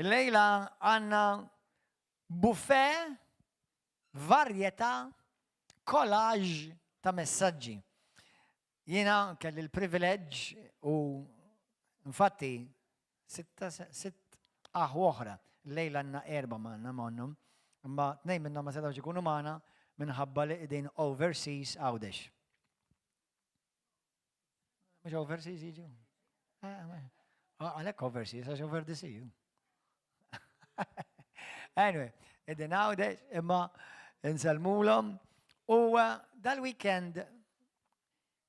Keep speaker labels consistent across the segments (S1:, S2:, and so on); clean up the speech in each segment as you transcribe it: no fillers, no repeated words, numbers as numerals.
S1: Illejla għandna buffet, varjetà, collage ta' messaġġi. Jiena kelli l-privileġġ u infatti sitta sitt aħwa oħra. Lejla għandna erba' magħna magħhom, imma tnejn minnhom ma setgħux ikunu magħna minħabba li qegħdin overseas Għawdex. Mhux overseas jiġu? Eh, eh, għalhekk overseas għax over the sea. Anyway, qegħdin Għawdex imma insellmulhom u eh, dal-weekend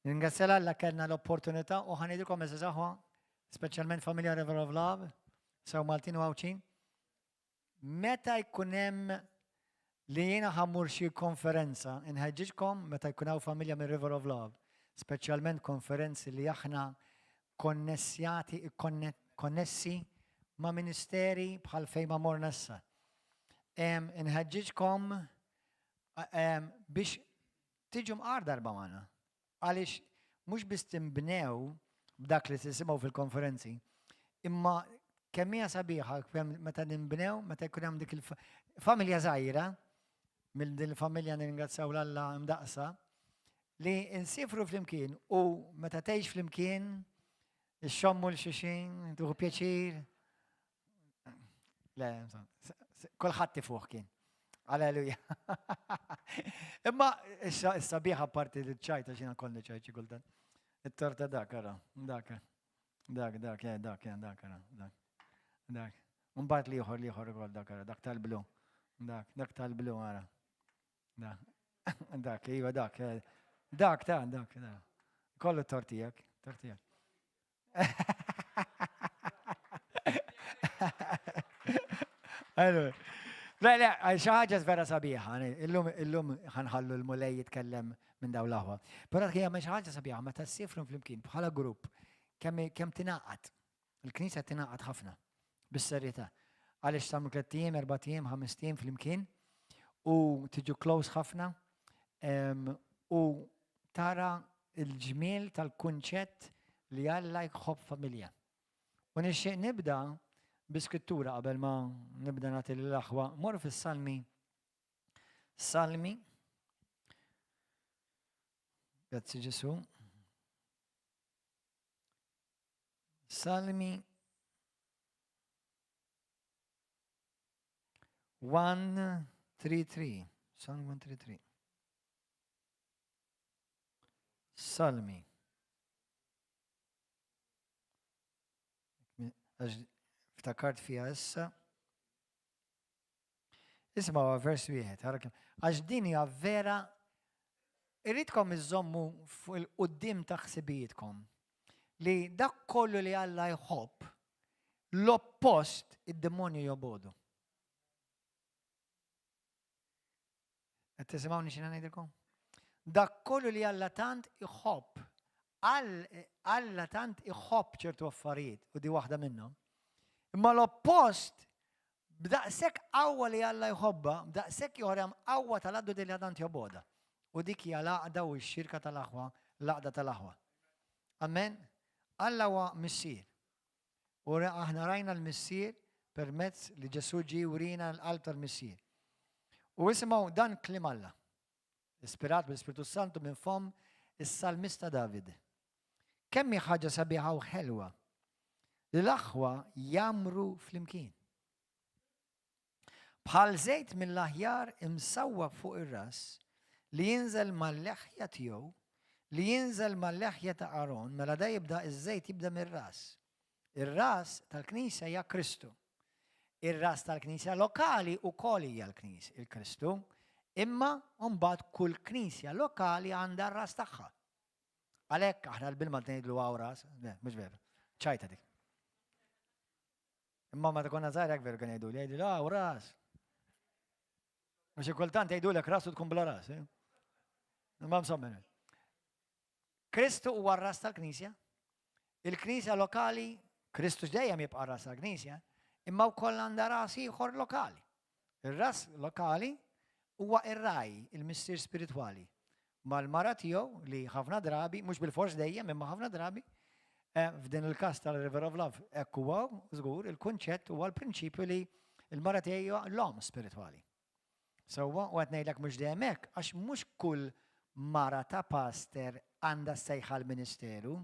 S1: Ringrazzja Alla kellna l-opportunità u ħanidilkom eżaż aħwa, speċjalment familja River of Love, sew Maltin u Għawdxin. Meta jkun hemm li jiena ħammur xi konferenza, inħeġġiġkom meta jkun hawn familja minn River of Love, speċjalment konferenzi li aħna konnessjati, konnessi ma' ministeri bħal fejn ma morna issa. Inħeġġiġkom biex Tiġu mqar darba magħna. Għaliex mhux biss tinbnew b'dak li tisimgħu fil-konferenzi, imma kemm hija sabiħa kemm meta ninbnew, meta jkun hemm dik il-familja żgħira, mill din il-familja nirringrazzjaw l-Alla imdaqsa, li nsifru flimkien u meta tgħix flimkien, ixxommu l-xuxin, tuħu pjaċir, Le, kulħadd tifuh kien. Alleluja. Imma issa sabiħa parti li ċajta xina konni ċajt xi kultant. It-torta dak ara, dak. Dak, dak, eh, dak, eh, dak, ara, dak. Dak. Mbagħad liħor, liħor ukoll dak ara, dak tal-blu. Dak, dak tal-blu ara. Dak, dak, iva dak. Eh. Dak ta' dak, dak. Kollu tortijak, tortijak. Anyway. Le, le, xi ħaġa vera sabiħa, illum illum ħanħallu l-mulej jitkellem minn dawn l-aħwa. Però hija xi ħaġa sabiħa meta ssifru flimkien bħala grupp kemm kemm tingħaqad. Il-Knisja tingħaqad ħafna bis-serjetà. Għaliex tagħmlu tliet ijiem, erba' ijiem, ħames ijiem flimkien u tiġu close ħafna u tara il-ġmiel tal-kunċett li Alla jħobb familja. U nixtieq nibda bi skrittura qabel ma nibda nagħti lill-aħwa. Morru fis-Salmi. Salmi. Grazzi Ġesu. Salmi 133. Salmi 133. Salmi. Għax ftakart fija issa. Isma' vers wieħed, għax din hija vera irridkom iżommu fuq il-qudiem ta' ħsibijietkom li dak kollu li Alla jħobb l-oppost id-demonju jobodu. Qed tisimgħuni x'inha ngħidilkom? Dak kollu li Alla tant iħobb, Alla tant iħobb ċertu affarijiet u di waħda minnhom. Imma l-oppost b'daqshekk qawwa li Alla jħobbha, b'daqshekk joħrem qawwa tal-għaddu li tant joboda. U dik hija l-għaqda u x-xirka tal-aħwa, l-għaqda tal-aħwa. Amen. Alla huwa missier. U aħna rajna l-Missier permezz li Ġesù ġie wrina l-qalb tal-Missier. U isimgħu dan kliem Alla, ispirat mill-Ispirtu Santu minn fomm is-salmista David. Kemm hi ħaġa sabiħa u ħelwa li l-aħwa jagħmru flimkien. Bħal żejt mill-aħjar imsawwab fuq ir-ras, li jinżel mal-leħja tiegħu, li jinżel mal-leħja ta' Aron, mela da jibda iż-żejt jibda mir-ras. Ir-ras tal-Knisja hija Kristu. Ir-ras tal-Knisja lokali wkoll hija l-Knisja, il-Kristu, imma mbagħad kull Knisja lokali għandha r-ras tagħha. Għalhekk aħna l-bil-Malti ngħidlu hawn ras, le, mhux veru. Ċajta dik. Imma meta konna żgħar hekk veru kien jgħidu li jgħidu ah ras. U xi kultant jgħidulek rasu tkun bla ras. Eh? Imma insomma. Kristu huwa r-ras tal-Knisja. Il-Knisja lokali, Kristu dejjem jibqa' ras tal-Knisja, imma wkoll għandha ras ieħor lokali. Ir-ras lokali huwa ir-raj, il-missier spiritwali. Mal-mara tiegħu li ħafna drabi, mhux bil-fors dejjem, imma ħafna drabi, Eh, f'din il-każ tal-River of Love, hekk huwa żgur il-kunċett huwa l-prinċipju li l-mara tiegħi l-om spiritwali. Sewwa, u qed ngħidlek mhux dejjem hekk, għax mhux kull mara ta' pastor għandha sejħa l-ministeru,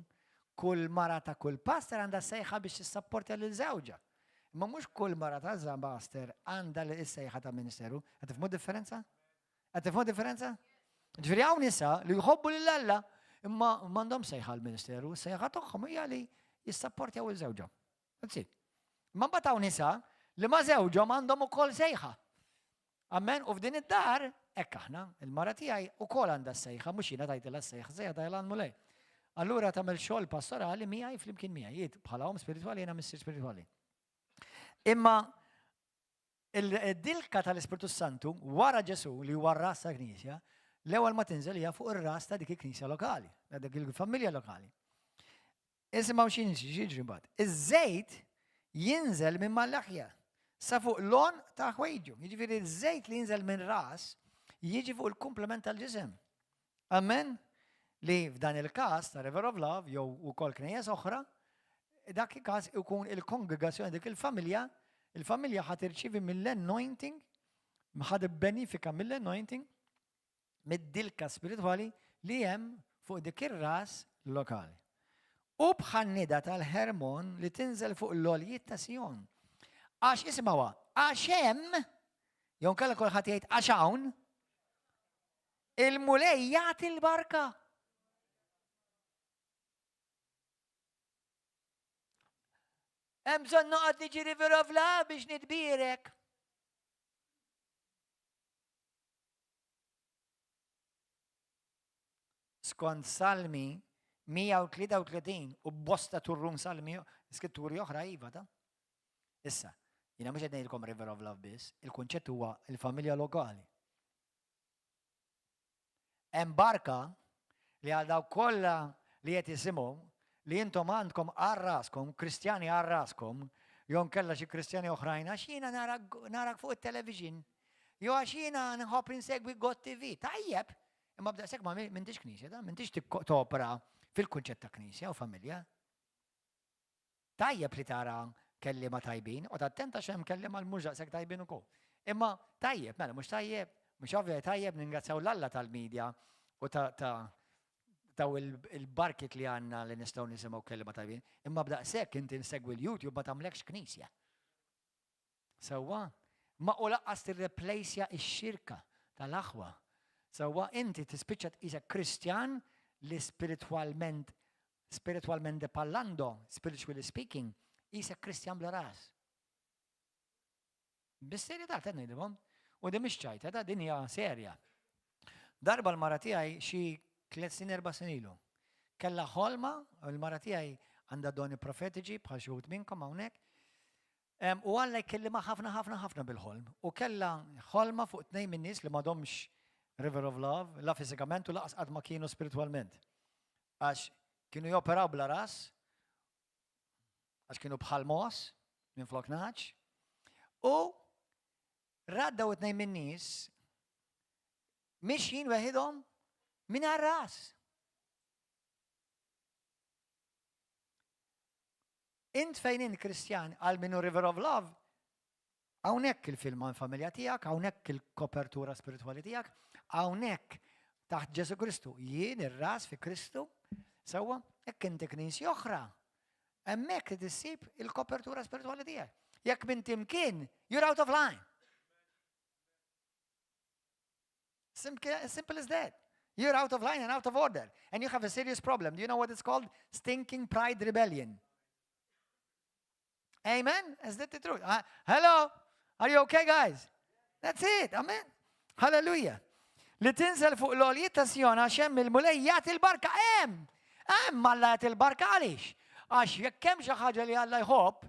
S1: kull mara ta' kull pastor għandha sejħa biex tissapportja lil żewġha. Imma mhux kull mara ta' pastor għandha l-sejħa ta' ministeru. Qed tifhmu differenza? Qed tifhmu differenza? Ġifieri hawn nisa li jħobbu lil Alla imma m'għandhom sejħa l-ministeru, sejħa tagħhom hija li jissapportjaw il-żewġhom. That's it. Ma mbagħad hawn nisa li ma' żewġhom għandhom ukoll sejħa. Amen, u f'din id-dar, hekk aħna, il-mara tiegħi ukoll għandha s-sejħa, mhux jiena tajtilha s-sejħa, sejħa tajla l-mulej. Allura tagħmel xogħol pastorali miegħi flimkien miegħi, jiet bħala om spiritwali jiena missier spiritwali. Imma Il-dilka tal-Ispirtu Santu wara Ġesù li huwa r-ras tal-Knisja, l-ewwel ma tinżel hija fuq ir-ras ta' dik il-Knisja lokali, ta' dik il-familja lokali. Isimgħu x'in jiġri mbagħad. Iż-żejt jinżel minn mal-laħja sa fuq l-on ta' ħwejġu. Jiġifieri ż-żejt li jinżel minn ras jiġi fuq il-komplement tal-ġisem. Amen? Li f'dan il-każ ta' River of Love jew ukoll knejjes oħra, dak il-każ ikun il-kongregazzjoni dik il-familja, il-familja ħa tirċievi mill-anointing, ħa benifika mill-anointing, mid-dilka spiritwali li hemm fuq dik ir-ras lokali. U bħan-nida tal-Ħermon li tinżel fuq l-għoljiet ta' Sijon. Għax isimgħuha, għax hemm, jew nkella kulħadd jgħid għax hawn, Il-Mulej jagħti l-barka. Hemm bżonn noqgħod niġi River of Love biex nitbierek. Skont Salmi 133 u bosta turrum salmi skritturi oħra iva ta'. Issa, jiena mhux qed ngħidilkom River of Love biss, il-kunċett huwa il-familja lokali. Hemm barka li għal dawk kollha li qed jisimgħu li intom għandkom għal raskom, Kristjani għal raskom, jew nkella xi Kristjani oħrajn għax jiena narak fuq it-television, jew għax jiena nħobb insegwi God TV. Tajjeb, imma b'daqshekk ma m'intix knisja, da m'intix topra fil-kunċett ta' knisja u familja. Tajjeb li tara kelliema tajbin, u attenta għax hemm kelliema l mhux daqshekk tajbin ukoll. Imma tajjeb, mela mhux tajjeb, mhux ovvja tajjeb ningrazzjaw l-Alla tal-medja u ta' ta' taw il-barkiet li għandna li nistgħu nisimgħu kelliema tajbin. Imma b'daqshekk inti nsegwi l-YouTube ma tagħmlekx knisja. Sewwa? Ma u laqqas tirreplejsja x-xirka tal-aħwa. Sewwa inti tispiċċa tqisek Kristjan li spiritwalment spiritwalmente parlando, spiritually speaking, qisek Kristjan bla ras. Bis-serjetà qed ngħidilhom. U din mhix ċajta, ta' din hija serja. Darba l-mara tiegħi xi tliet snin erba' snin ilu. Kellha ħolma, u l-mara tiegħi għandha doni profetiċi bħal xi wħud minnkom hawnhekk. U Alla jkellimha ħafna ħafna ħafna bil-ħolm. U kellha ħolma fuq tnejn minn nies li m'għadhomx River of Love, la fiżikament u laqas qatt ma kienu spiritwalment. Għax kienu joperaw bla ras, għax kienu bħal mos, minn flok naċ, u raddaw it-tnejn minn nies mixjin weħidhom minn ras. Int fejn int Kristjan għal minnu River of Love, hawnhekk il-filma l-familja tiegħek, hawnhekk il-kopertura spiritwali tiegħek, hawnhekk taħt Ġesu Kristu, jien ir-ras fi Kristu, sewwa, hekk inti knisja oħra. Hemmhekk tissib il-kopertura spiritwali tiegħek. Jekk minn timkien, you're out of line. Simple as that. You're out of line and out of order. And you have a serious problem. Do you know what it's called? Stinking pride rebellion. Amen? Is that the truth? Uh, hello? Are you okay, guys? That's it. Amen. Hallelujah. Li tinżel fuq l-għoljiet ta' Sion għax hemm il-Mulej jagħti l-barka hemm. Hemm Alla jagħti l-barka għaliex? Għax jekk hemm xi ħaġa li Alla jħobb,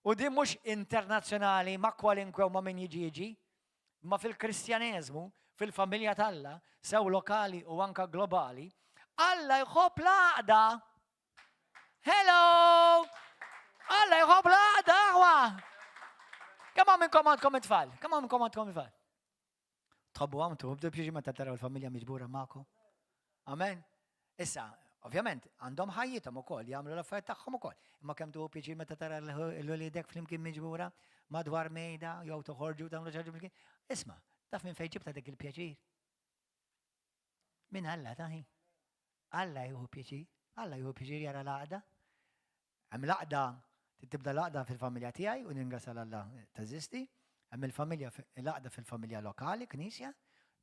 S1: u din mhux internazzjonali ma' kwalinkwe u ma' min jiġi jiġi, Imma fil-Kristjaneżmu, fil-familja t'Alla, sew lokali u anka globali, Alla jħobb l-għaqda. Hello! Alla jħobb l-għaqda, aħwa! Kemm hawn minnkom għandkom it-tfal? Kemm hawn minnkom għandkom it-tfal? Tħobbu għam, tħobbu biex meta taraw il-familja miġbura magħkom. Amen. Issa, Ovvjament, għandhom ħajjithom ukoll, jagħmlu l-affarijiet tagħhom ukoll. Imma kemm tieħu pjaċir meta tara l-uliedek flimkien miġbura madwar mejda jew toħorġu tagħmlu xi ħaġa flimkien. Isma', taf minn fejn ġibta dik il-pjaċir? Minn Alla taħi. Alla jieħu pjaċir, Alla jieħu pjaċir jara l-għaqda. Hemm l-għaqda, tibda l-għaqda fil-familja tiegħi u ningrazzja Alla teżisti, hemm il-familja l-għaqda fil-familja lokali, knisja,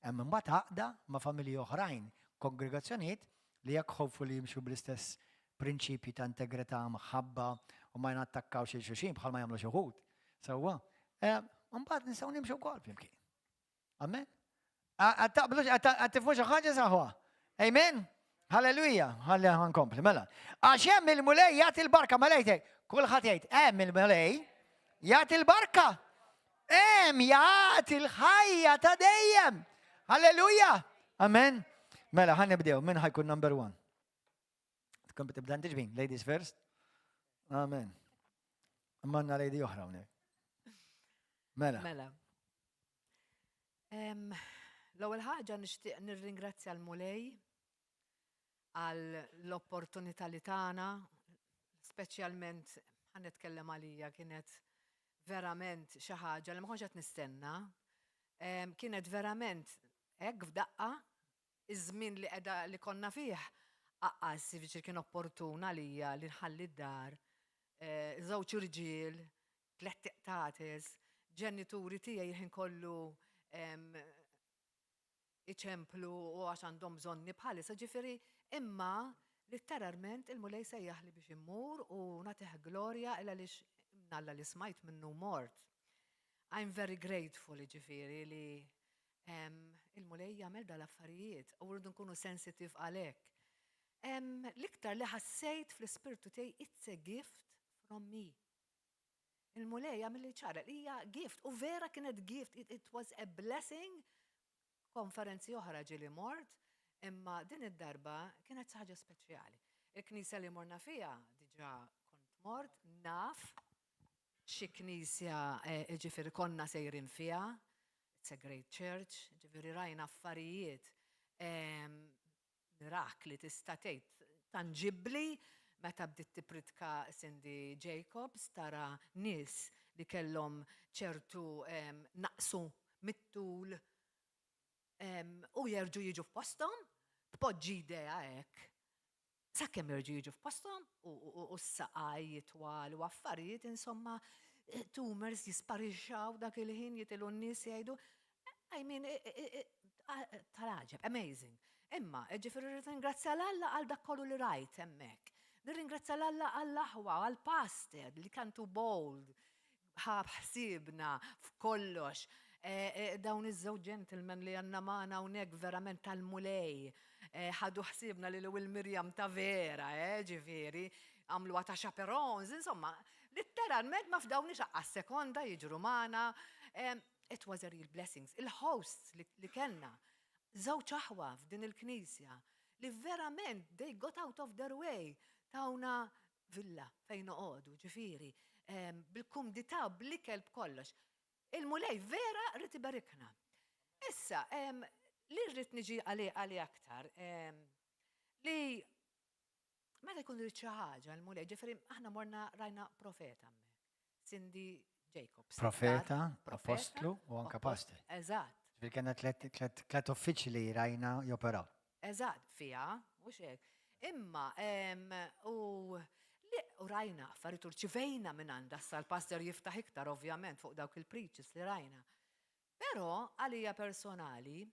S1: hemm imbagħad għaqda ma' familji oħrajn, kongregazzjonijiet li jekk hopefully jimxu bl-istess prinċipji ta' integrità, mħabba u ma jnattakkawx lil xulxin bħalma jagħmlu xi wħud. Sewwa, eh, mbagħad nistgħu nimxu wkoll flimkien. Amen. Taqblux, tifhmu xi ħaġa saħwa. Amen. Halleluja. Ħalli nkompli, mela. Għax hemm il-Mulej jagħti l-barka, mela jgħid, kulħadd jgħid, hemm il-Mulej jagħti l-barka. Hemm jagħti l-ħajja ta' dejjem. Halleluja. Amen. Mela, ħa nibdew, min ħa jkun number one? Tkun tibda inti ladies first. Amen. Manna lady oħra hawnhekk. Mela.
S2: Mela. L-ewwel ħaġa nixtieq nirringrazzja l-Mulej għal l-opportunità li tagħna, speċjalment ħa nitkellem għalija kienet verament xi ħaġa li ma kontx qed nistenna. Kienet verament hekk f'daqqa iż-żmien li qiegħda li konna fih aqqas jiġifieri kien opportun għalija li nħalli d-dar, eh, żewġ irġiel, tlett qtates, ġenituri tiegħi il-ħin kollu iċemplu u għax għandhom bżonni bħalissa, ġifieri imma letteralment il-Mulej sejjaħli biex immur u nagħtih glorja illa għaliex mnalla li smajt minnu mort. I'm very grateful ġifieri li il-Mulej jagħmel dal-affarijiet u rridu nkunu sensitive għalhekk. L-iktar li ħassejt fl-ispirtu tiegħi it's a gift from me. Il-Mulej għamilli ċara li hija gift u vera kienet gift, it was a blessing. Konferenzi oħra ġieli mort, imma din id-darba kienet xi ħaġa speċjali. Il-knisja li morna fiha diġà kont mort, naf xi knisja eh, ġifieri konna sejrin fiha, it's a great church, ġifieri rajna affarijiet mirakli tista' tgħid tanġibbli meta bdiet tippritka Cindy Jacobs tara nies li kellhom ċertu naqsu mit-tul u jerġgħu jiġu f'posthom, tpoġġi idea hekk. Sakemm jerġgħu jiġu f'posthom u s-saqaj jitwal u affarijiet insomma tumors jisparixxaw dak il-ħin jitilgħu n-nies jgħidu. I mean, tal-għaġeb, amazing. Imma, ġifieri rrid ringrazzja l-Alla għal dak kollu li rajt hemmhekk. Nirringrazzja l-Alla għall-aħwa, għall-pastor li kantu bold, ħab ħsiebna f'kollox. Dawn iż-żewġ gentlemen li għandna magħna hawnhekk verament tal-Mulej. Ħadu ħsiebna lil Will Mirjam ta' vera, ġifieri, għamluha ta' chaperones, insomma, letteralment ma fdawniex aqqas sekonda jiġru magħna. It was a real blessings. Il-hosts li kellna, żewġ aħwa f'din il-knisja li verament they got out of their way tawna villa fejn noqogħdu, ġifieri, bil-kumdità, bl-ikel b'kollox. Il-Mulej vera rrid iberikna. Issa, li rrid niġi għali aktar, li meta jkun irid xi ħaġa l-Mulej, ġifieri aħna morna rajna profeta hemmhekk, Cindy Jacobs.
S1: Profeta, apostlu u anka pastor.
S2: Eżatt.
S1: Ġifieri kellna tlet uffiċċji li rajna joperaw.
S2: Eżatt, fiha, mhux hekk. Imma u li u rajna affarijiet u rċivejna minn għandha issa l-pastor jiftaħ iktar ovvjament fuq dawk il-preaches li rajna. Però għalija personali,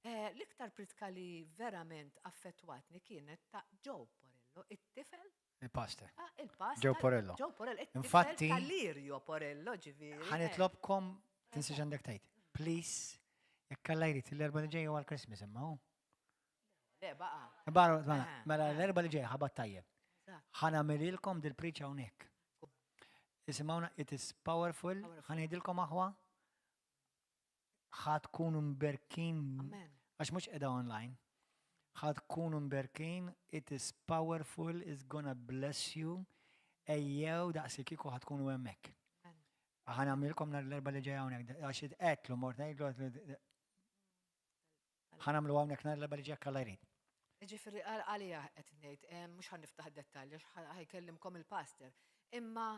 S2: l-iktar pritka li verament affettwatni kienet ta' Joe Porello, it-tifel.
S1: Il-pastor.
S2: Ah, il-pastor.
S1: Joe Porello.
S2: Joe Porello, it-tifel
S1: Infatti,
S2: tal-Lirio Porello, ġifieri.
S1: Ħa nitlobkom, tinsiex għandek tgħid. Please, jekk Alla jrid l-Erbgħa li ġej huwa l-Christmas imma hu.
S2: Le, baqa.
S1: Baru, mela,
S2: Ah,
S1: mela
S2: ah.
S1: l-Erbgħa li ġej ħabat tajjeb.
S2: Eżatt.
S1: Ħa nagħmlilkom dil-preach hawnhekk. Isimgħuna, it is powerful.
S2: Powerful.
S1: Ħa ngħidilkom aħwa, ħa tkunu mberkin,
S2: Amen.
S1: għax mhux qiegħda online. Ħa tkunu mberkin, it is powerful, it's gonna bless you. Ejjew daqsi kieku ħa tkunu hemmhekk.
S2: Amen.
S1: Ħa nagħmlilkom nhar l-Erbgħa li ġej hawnhekk, għax għedtlu mort ngħidlu ħa nagħmlu hawnhekk nhar l-Erbgħa li ġej Alla jrid.
S2: Ġifieri għalija qed ngħid, mhux ħa niftaħ dettalji għax ħa jkellimkom il-pastor. Imma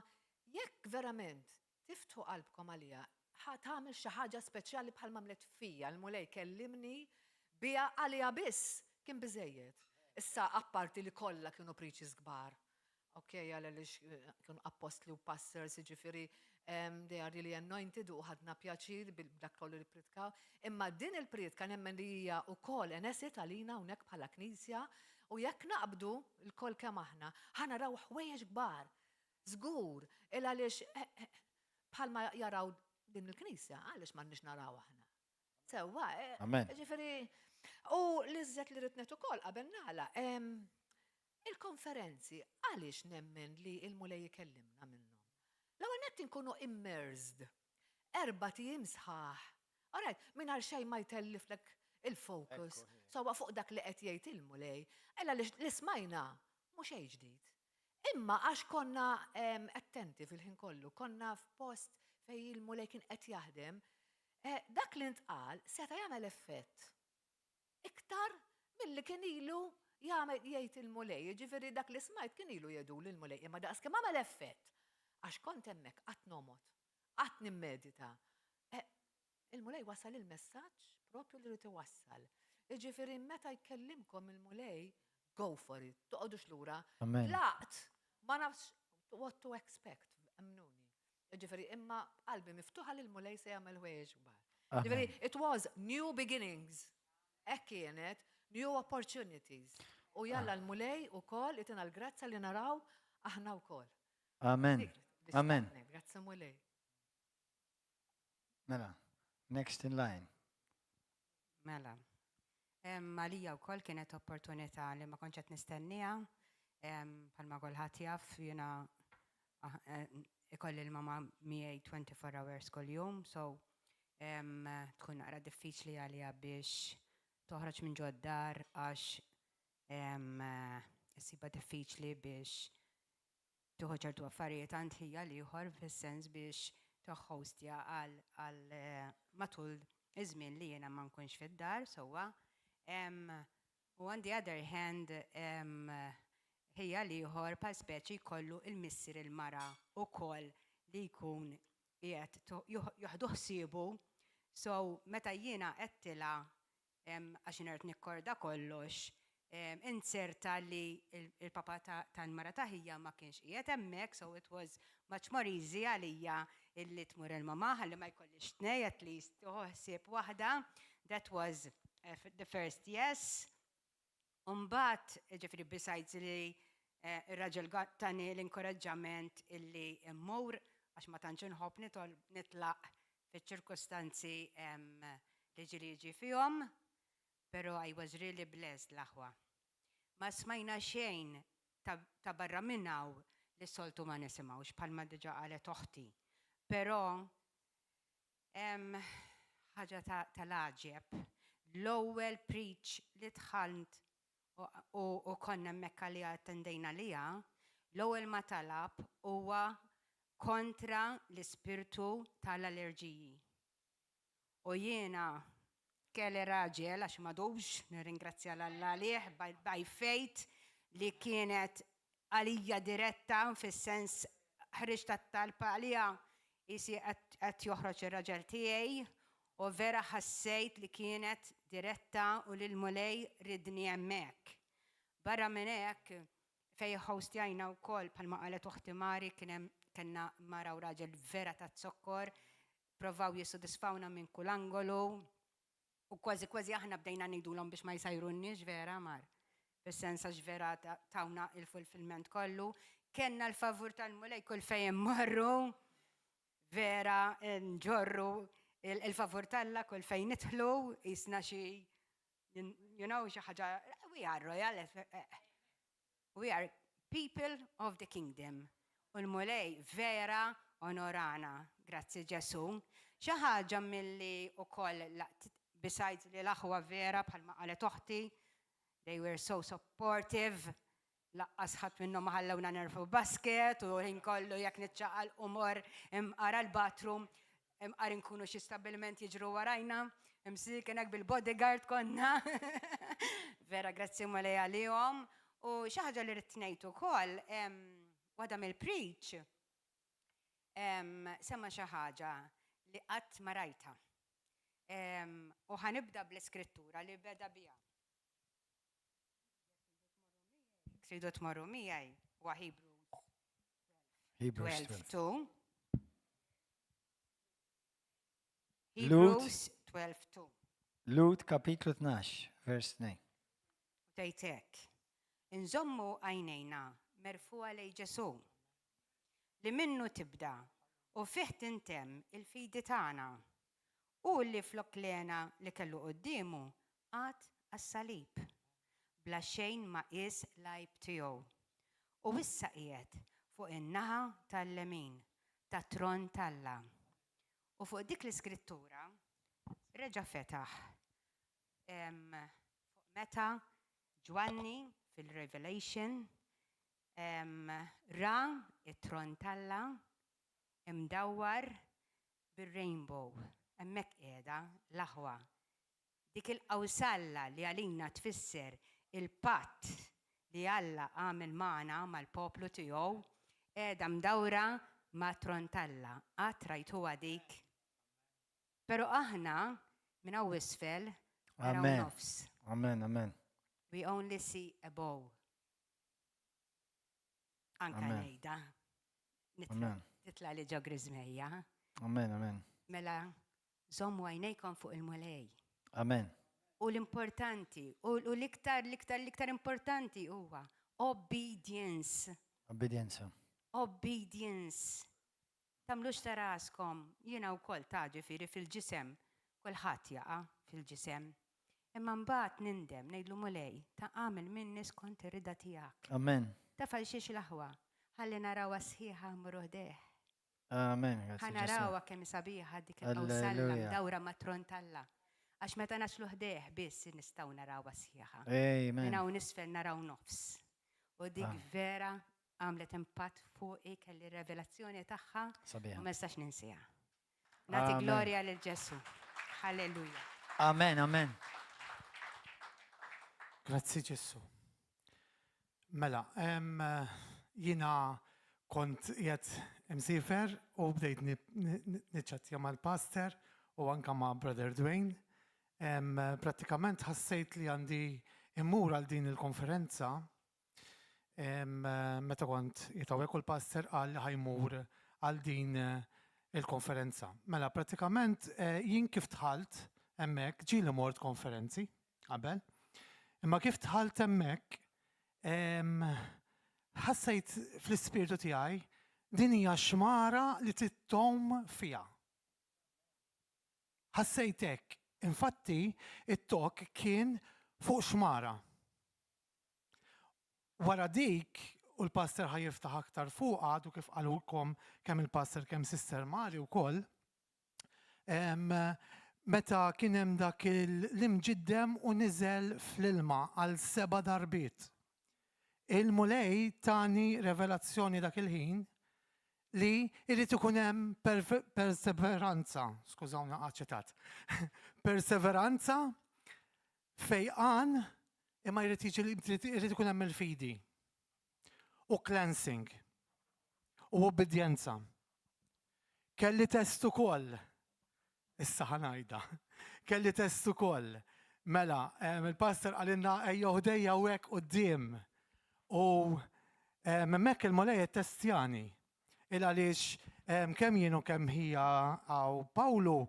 S2: jekk verament tiftħu qalbkom għalija, ħa tagħmel xi ħaġa speċjali bħal m'għamlet fija, l-Mulej kellimni biha għalija biss, kien biżejjed. Issa apparti li kollha kienu preaches kbar. Ok, għaliex kienu appostli u pastors, jiġifieri they are really anointed u ħadna pjaċir bil-dak kollu li pritkaw. Imma din il-pritka nemmen li hija wkoll an asset għalina hawnhekk bħala knisja u jekk naqbdu lkoll kemm aħna, ħa naraw ħwejjeġ kbar. Żgur, il għaliex bħalma jaraw din il-knisja, għaliex m'għandniex naraw aħna. Sewwa,
S1: Amen.
S2: Ġifieri, u l-iżjed li rrid ngħid ukoll qabel nagħlaq, il-konferenzi, għaliex nemmen li il-Mulej ikellimna minnhom? L-ewwel nett inkunu immersed. Erbat ijiem sħaħ. Alright, mingħajr xejn ma jtelliflek il-focus. Sewwa fuq dak li qed jgħid il-Mulej. Ella li smajna mhux xejn ġdid. Imma għax konna attenti fil-ħin kollu, konna f'post fej il-Mulej kien qed jaħdem, dak li ntqal seta' jagħmel effett iktar milli kien ilu jagħmel jgħid il-Mulej. Jiġifieri dak li smajt kien ilu jgħidu l-Mulej, imma daqs kemm għamel effett. Għax kont hemmhekk qatt nomgħod, qatt nimmedita. Il-Mulej wasal il-messaġġ propju li rrid iwassal. Jiġifieri meta jkellimkom il-Mulej, go for it, toqgħodux lura.
S1: Amen.
S2: Tlaqt, ma nafx what to expect, emmnuni. Jiġifieri imma qalbi miftuħa li l-Mulej se jagħmel ħwejjeġ kbar. Jiġifieri it was new beginnings. Hekk kienet, new opportunities. U jalla l-Mulej ukoll itina l-grazzja li naraw aħna wkoll.
S1: Amen.
S2: Dik,
S1: Amen.
S2: Grazzi Mulej.
S1: Mela, next in line.
S3: Mela. Għalija wkoll kienet opportunità li ma kontx qed nistennija. Bħalma kulħadd jaf, jiena ikolli l-mama miegħi 24 hours kuljum, so tkun naqra diffiċli għalija biex toħroġ minn ġod-dar għax issibha diffiċli biex tieħu ċertu affarijiet għand ħija l-ieħor fis-sens biex toħħostja għal matul iż-żmien li jiena ma nkunx fid-dar sewwa. U on the other hand, ħija l-ieħor bħal speċi jkollu il-missier il-mara ukoll li jkun qiegħed joħdu ħsiebu. So meta jiena għedtilha għax irid nikkorda kollox, inserta li il-papa tal-mara ta' ħija ma kienx qiegħed hemmhekk, so it was much more easy għalija illi tmur il-mama ħalli ma jkollix tnej, at least tieħu ħsieb waħda. That was the first yes. Umbagħad, ġifieri besides li ir-raġel tani l-inkoraġġament illi immur, għax ma tantx inħobb nitlaq fiċ-ċirkustanzi li ġieli jiġi fihom, pero I was really blessed l-aħwa. Ma smajna xejn ta' barra minn hawn li soltu ma nisimgħux bħalma diġà qalet oħti. Però ħaġa tal-għaġeb, l-ewwel preach li dħalt u konna hemmhekk li attendejna liha, l-ewwel ma talab huwa kontra l-ispirtu tal-allerġiji. U jiena kelli raġel għax m'għadux, nirringrazzja l-Alla għalih by faith li kienet għalija diretta fis-sens ħriġ tat-talba għalija jisi qed joħroġ ir-raġel tiegħi u vera ħassejt li kienet diretta u li l-Mulej ridni hemmhekk. Barra minn hekk fej hostjajna wkoll bħalma qalet uħti Mari kien hemm kellna mara u raġel vera ta' zokkor, provaw jissodisfawna minn kull angolu u kważi kważi aħna bdejna ngħidulhom biex ma jsajrunniex vera mar. Fis-sens għax vera tawna il-fulfillment kollu. Kenna l-favur tal-Mulej kull fejn morru, vera nġorru il-favur t'Alla kull fejn nidħlu, jisna xi, xi ħaġa, we are royal, we are people of the kingdom. U l-Mulej vera onorana, grazzi Ġesu. Xi ħaġa milli ukoll besides li l-aħwa vera bħalma qalet oħti, they were so supportive, lanqas ħadd minnhom ma ħallewna nerfu basket u ħin kollu jekk niċċaqal umor imqara l-bathroom, imqar inkunu xi stabbiliment jiġru warajna. Imsiken hekk bil-bodyguard konna. Vera grazzi Mulej għalihom. U xi ħaġa li rrid ngħid ukoll, waħda mill-preach semma xi ħaġa li qatt ma rajtha. U ħa nibda bl-iskrittura li beda biha. Tridu tmorru miegħi huwa Hebrews
S1: Hebrews
S3: 12
S1: 12.
S3: 2.
S1: Lhud.
S3: Hebrews 12 2.
S1: Lhud kapitlu 12, vers 2.
S3: U tgħid hekk. Inżommu għajnejna merfugħa lejn Ġesù, li minnu tibda u fih tintemm il-fidi tagħna. Hu li flok l-hena li kellu quddiemu qagħad għas-salib, bla xejn ma qies l-għajb tiegħu. U issa qiegħed fuq in-naħa tal-lemin tat-tron t'Alla. U fuq dik l-iskrittura reġa' fetaħ fuq meta Ġwanni fil-Revelation ra t-tron t'Alla imdawwar bir-rainbow. Hemmhekk qiegħda l-aħwa. Dik il-qawsalla li għalina tfisser il-patt li Alla għamel magħna, mal-poplu tiegħu, qiegħda mdawra mat-tron t'Alla. Qatt rajtuha dik? Però aħna minn hawn isfel naraw
S1: Amen.
S3: nofs.
S1: Amen, amen.
S3: We only see above. Anka
S1: Amen.
S3: ngħidha. Nitla'
S1: Amen.
S3: titla' li ġo griżmejja.
S1: Amen, amen.
S3: Mela, żommu għajnejkom fuq il-Mulej.
S1: Amen.
S3: U l-importanti, u u l-iktar, l-iktar, l-iktar importanti huwa obedience.
S1: Obbedienza.
S3: Obedience. Tagħmlux ta' raskom, jiena wkoll ta' ġifieri fil-ġisem, kulħadd jaqa' fil-ġisem. Imma mbagħad nindem, ngħidlu Mulej, ta' agħmel minni skont ir-rieda tiegħek.
S1: Amen.
S3: Taf għal xiex l-aħwa? Ħalli narawha sħiħa mmorru ħdejh.
S1: Amen.
S3: Ħa
S1: Grazzi Ġesù.
S3: narawha kemm hi sabiħa dik il-qawsalla
S1: Alleluja.
S3: mdawra mat-tron t'Alla. Għax meta naslu ħdejh biss nistgħu narawha sħiħa.
S1: Amen.
S3: Minn hawn isfel naraw nofs. U dik
S1: Ah.
S3: vera għamlet impatt fuqi kelli revelazzjoni tagħha
S1: Sabiħa.
S3: u ma nistax ninsiha. Nagħti
S1: Amen.
S3: glorja lil Ġesù. Halleluja.
S1: Amen, amen.
S4: Grazzi Ġesù. Mela, em, jiena kont qiegħed imsiefer u bdejt ni- ni- niċċattja mal-pastor u anka ma' Brother Dwayne. Em, Prattikament ħassejt li għandi immur għal din il-konferenza Meta kont qiegħed hawnhekk u l-pastor qal li ħa jmur għal din il-konferenza. Mela prattikament jien kif dħalt hemmhekk, ġieli mort konferenzi qabel, imma kif dħalt hemmhekk ħassejt fl-ispirtu tiegħi din hija xmara li trid tgħum fiha. Ħassejt hekk. Infatti, it-talk kien fuq xmara. Wara dik, u l-pastor ħa jiftaħ aktar fuqha għadu kif qalulkom kemm il-pastor kemm Sister Mari wkoll, meta kien hemm dak l-imġiddem u niżel fl-ilma għal seba' darbiet. Il-Mulej tani revelazzjoni dak il-ħin li jrid ikun hemm perseveranza, skużawni aċċetat, perseveranza Fejqan imma jrid jiġi jrid ikun hemm il-fidi. U cleansing. U obbedjenza. Kelli test ukoll. Issa ħa ngħidha. Kelli test ukoll. Mela, il-pastor qalilna ejjew ħdejja u hekk quddiem. U hemmhekk il-Mulej ittestjani. Il għaliex kemm jien u kemm ħija hawn Pawlu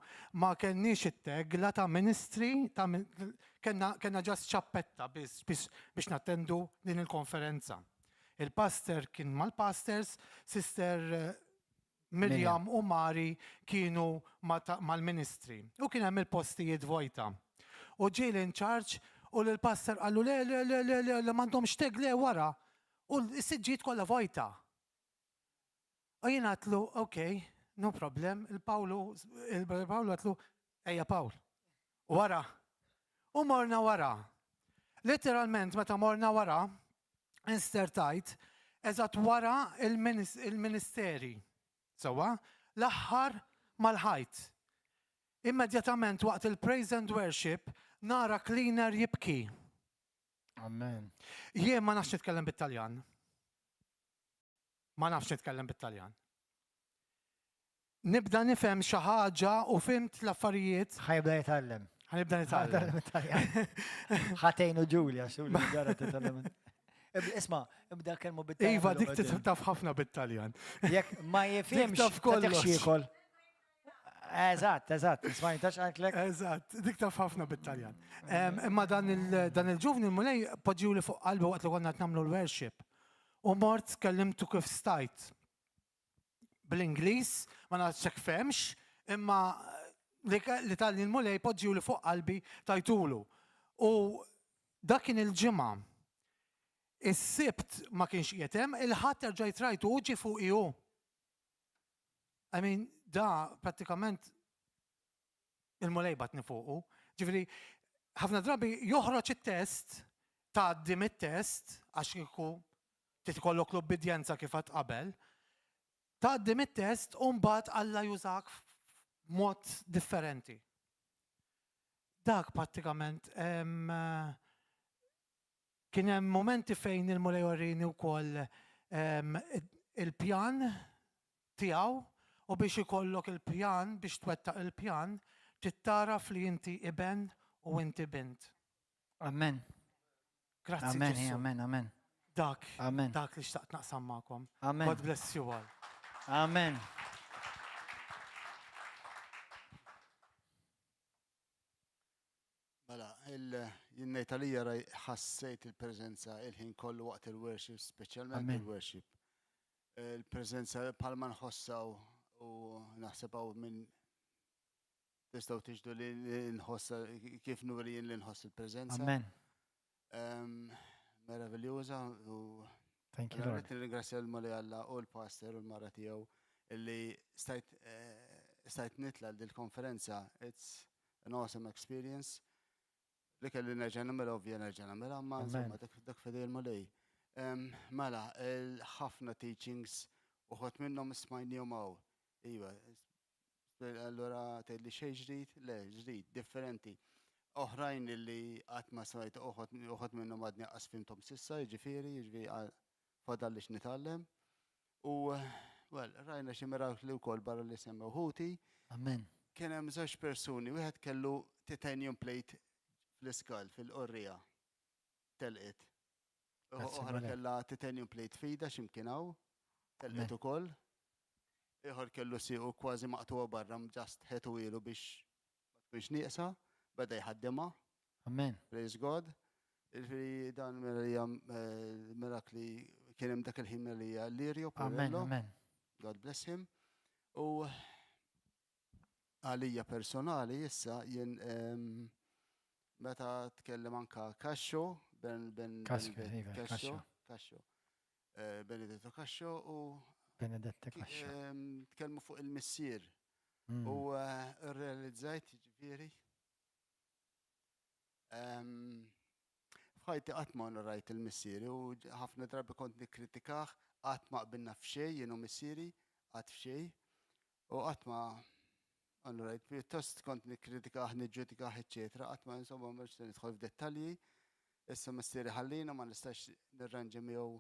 S4: ma kellniex it-tag la ta' ministri ta' kellna kellna just ċappetta biss biex biex nattendu din il-konferenza. Il-pastor kien mal-pastors, sister Miriam u Mari kienu mal-ministri. U kien hemm il-postijiet vojta. U ġie l-in charge u lill-pastor qallu le le le le le le m'għandhomx tag le wara. U s-siġġijiet kollha vojta. U jien għatlu, ok, no problem, il-Pawlu, il-Brother Pawlu għatlu, ejja Pawl, wara. U morna wara. Literalment, meta morna wara, instertajt, eżatt wara il-ministeri. Sewwa, l-aħħar mal-ħajt. Immedjatament waqt il-praise and worship nara cleaner jibki.
S1: Amen.
S4: Jien ma nafx nitkellem bit-Taljan. Ma nafx nitkellem bit-Taljan. Nibda nifhem xi ħaġa u fhimt l-affarijiet.
S1: Ħa jibda jitgħallem.
S4: Ħa nibda nitgħallem.
S1: Ħa tgħinu Ġulja, Ġulja ġara titgħallem. Isma, ibda kelmu bit-Taljan.
S4: Iva, dik taf ħafna bit-Taljan.
S1: Jekk ma jifhimx,
S4: taf kollox.
S1: Jiekol. Eżatt, eżatt, isma' tax għanklek.
S4: Eżatt, dik taf ħafna bit-Taljan. Imma dan il-ġuvni l-mulej poġġiuli fuq qalbi waqt li konna qed nagħmlu l-worship. U mort kellimtu kif stajt. Bl-Ingliż, ma nafx jekk fehmx, imma li talli l-Mulej poġġiuli fuq qalbi tajtulu. U dak kien il-Ġimgħa. Is-Sibt ma kienx qiegħed hemm, il-Ħadd erġajt rajtu u ġie fuqi hu. I mean, da prattikament il-Mulej batni fuqu. Ġifieri, ħafna drabi joħroġ it-test, tgħaddi mit-test, għax kieku trid ikollok l-ubbidjenza kif għad qabel, tgħaddi mit-test u mbagħad Alla jużak b'mod differenti. Dak prattikament kien hemm momenti fejn il-Mulej orini wkoll il-pjan tiegħu u biex ikollok il-pjan, biex twettaq il-pjan, trid tagħraf li inti iben u inti bint.
S1: Amen.
S4: Grazzi
S1: Amen,
S4: Ġesu.
S1: amen, amen.
S4: Dak,
S1: Amen.
S4: dak li xtaqt naqsam magħkom.
S1: Amen.
S4: God bless you all.
S1: Amen.
S5: Mela, jien ngħid għalija raj ħassejt il-preżenza il-ħin kollu waqt il-worship, speċjalment il-worship. Il-preżenza bħalma nħossa u naħseb hawn minn tistgħu tixdu li nħossa kif nuri jien li nħoss il-preżenza.
S1: Amen.
S5: Meraviljuża u
S1: Thank you, Lord.
S5: Nirringrazzja l-Mulej Alla u l-pastor u l-mara tiegħu illi stajt eh, stajt nitla' dil-konferenza. It's an awesome experience. Li kelli nerġa' nagħmilha ovvja nerġa' nagħmilha, ma insomma dak fidej il-Mulej. Mela, ħafna teachings uħod minnhom smajnihom hawn. Iva, allura tgħidli xejn ġdid? Le, ġdid, differenti. Oħrajn li qatt ma smajt uħod minnhom għadni qas fimthom sissa, jiġifieri, jiġifieri fadal li x'nitgħallem. U, well, rajna xi mirakli wkoll barra li semmew ħuti.
S1: Amen.
S5: Kien hemm żewġ persuni, wieħed kellu titanium plate fl-iskal, fil-qorrija. Telqet. Oħra kellha titanium plate fida x'imkien hawn, telqet ukoll. Ieħor kellu siequ kważi maqtuha barra just ħetu ilu biex ma tkunx nieqsa, beda jħaddimha.
S1: Amen.
S5: Praise God. Ġifieri dan mela eh, mirakli kien hemm dak il-ħin mela Lirio
S1: Amen, amen.
S5: God bless him. U għalija personali issa jien meta tkellem anka Kaxxo, ben ben
S1: iva,
S5: Kaxxo, Kaxxo. Eh, Benedetto Kaxxo u
S1: Benedetto Kaxxo.
S5: Tkellmu fuq il-missier. Mm. U eh, realizzajt ġifieri F'ħajti qatt ma onorajt il-missieri u ħafna drabi kont nikkritikah, qatt ma qbilna f'xejn jien u missieri, qatt f'xejn. U qatt ma onorajt, pjuttost kont nikkritikah, niġġudikah, eċċetera, qatt ma insomma ma rridx nidħol f'dettalji. Issa missieri ħallina ma nistax nirranġa miegħu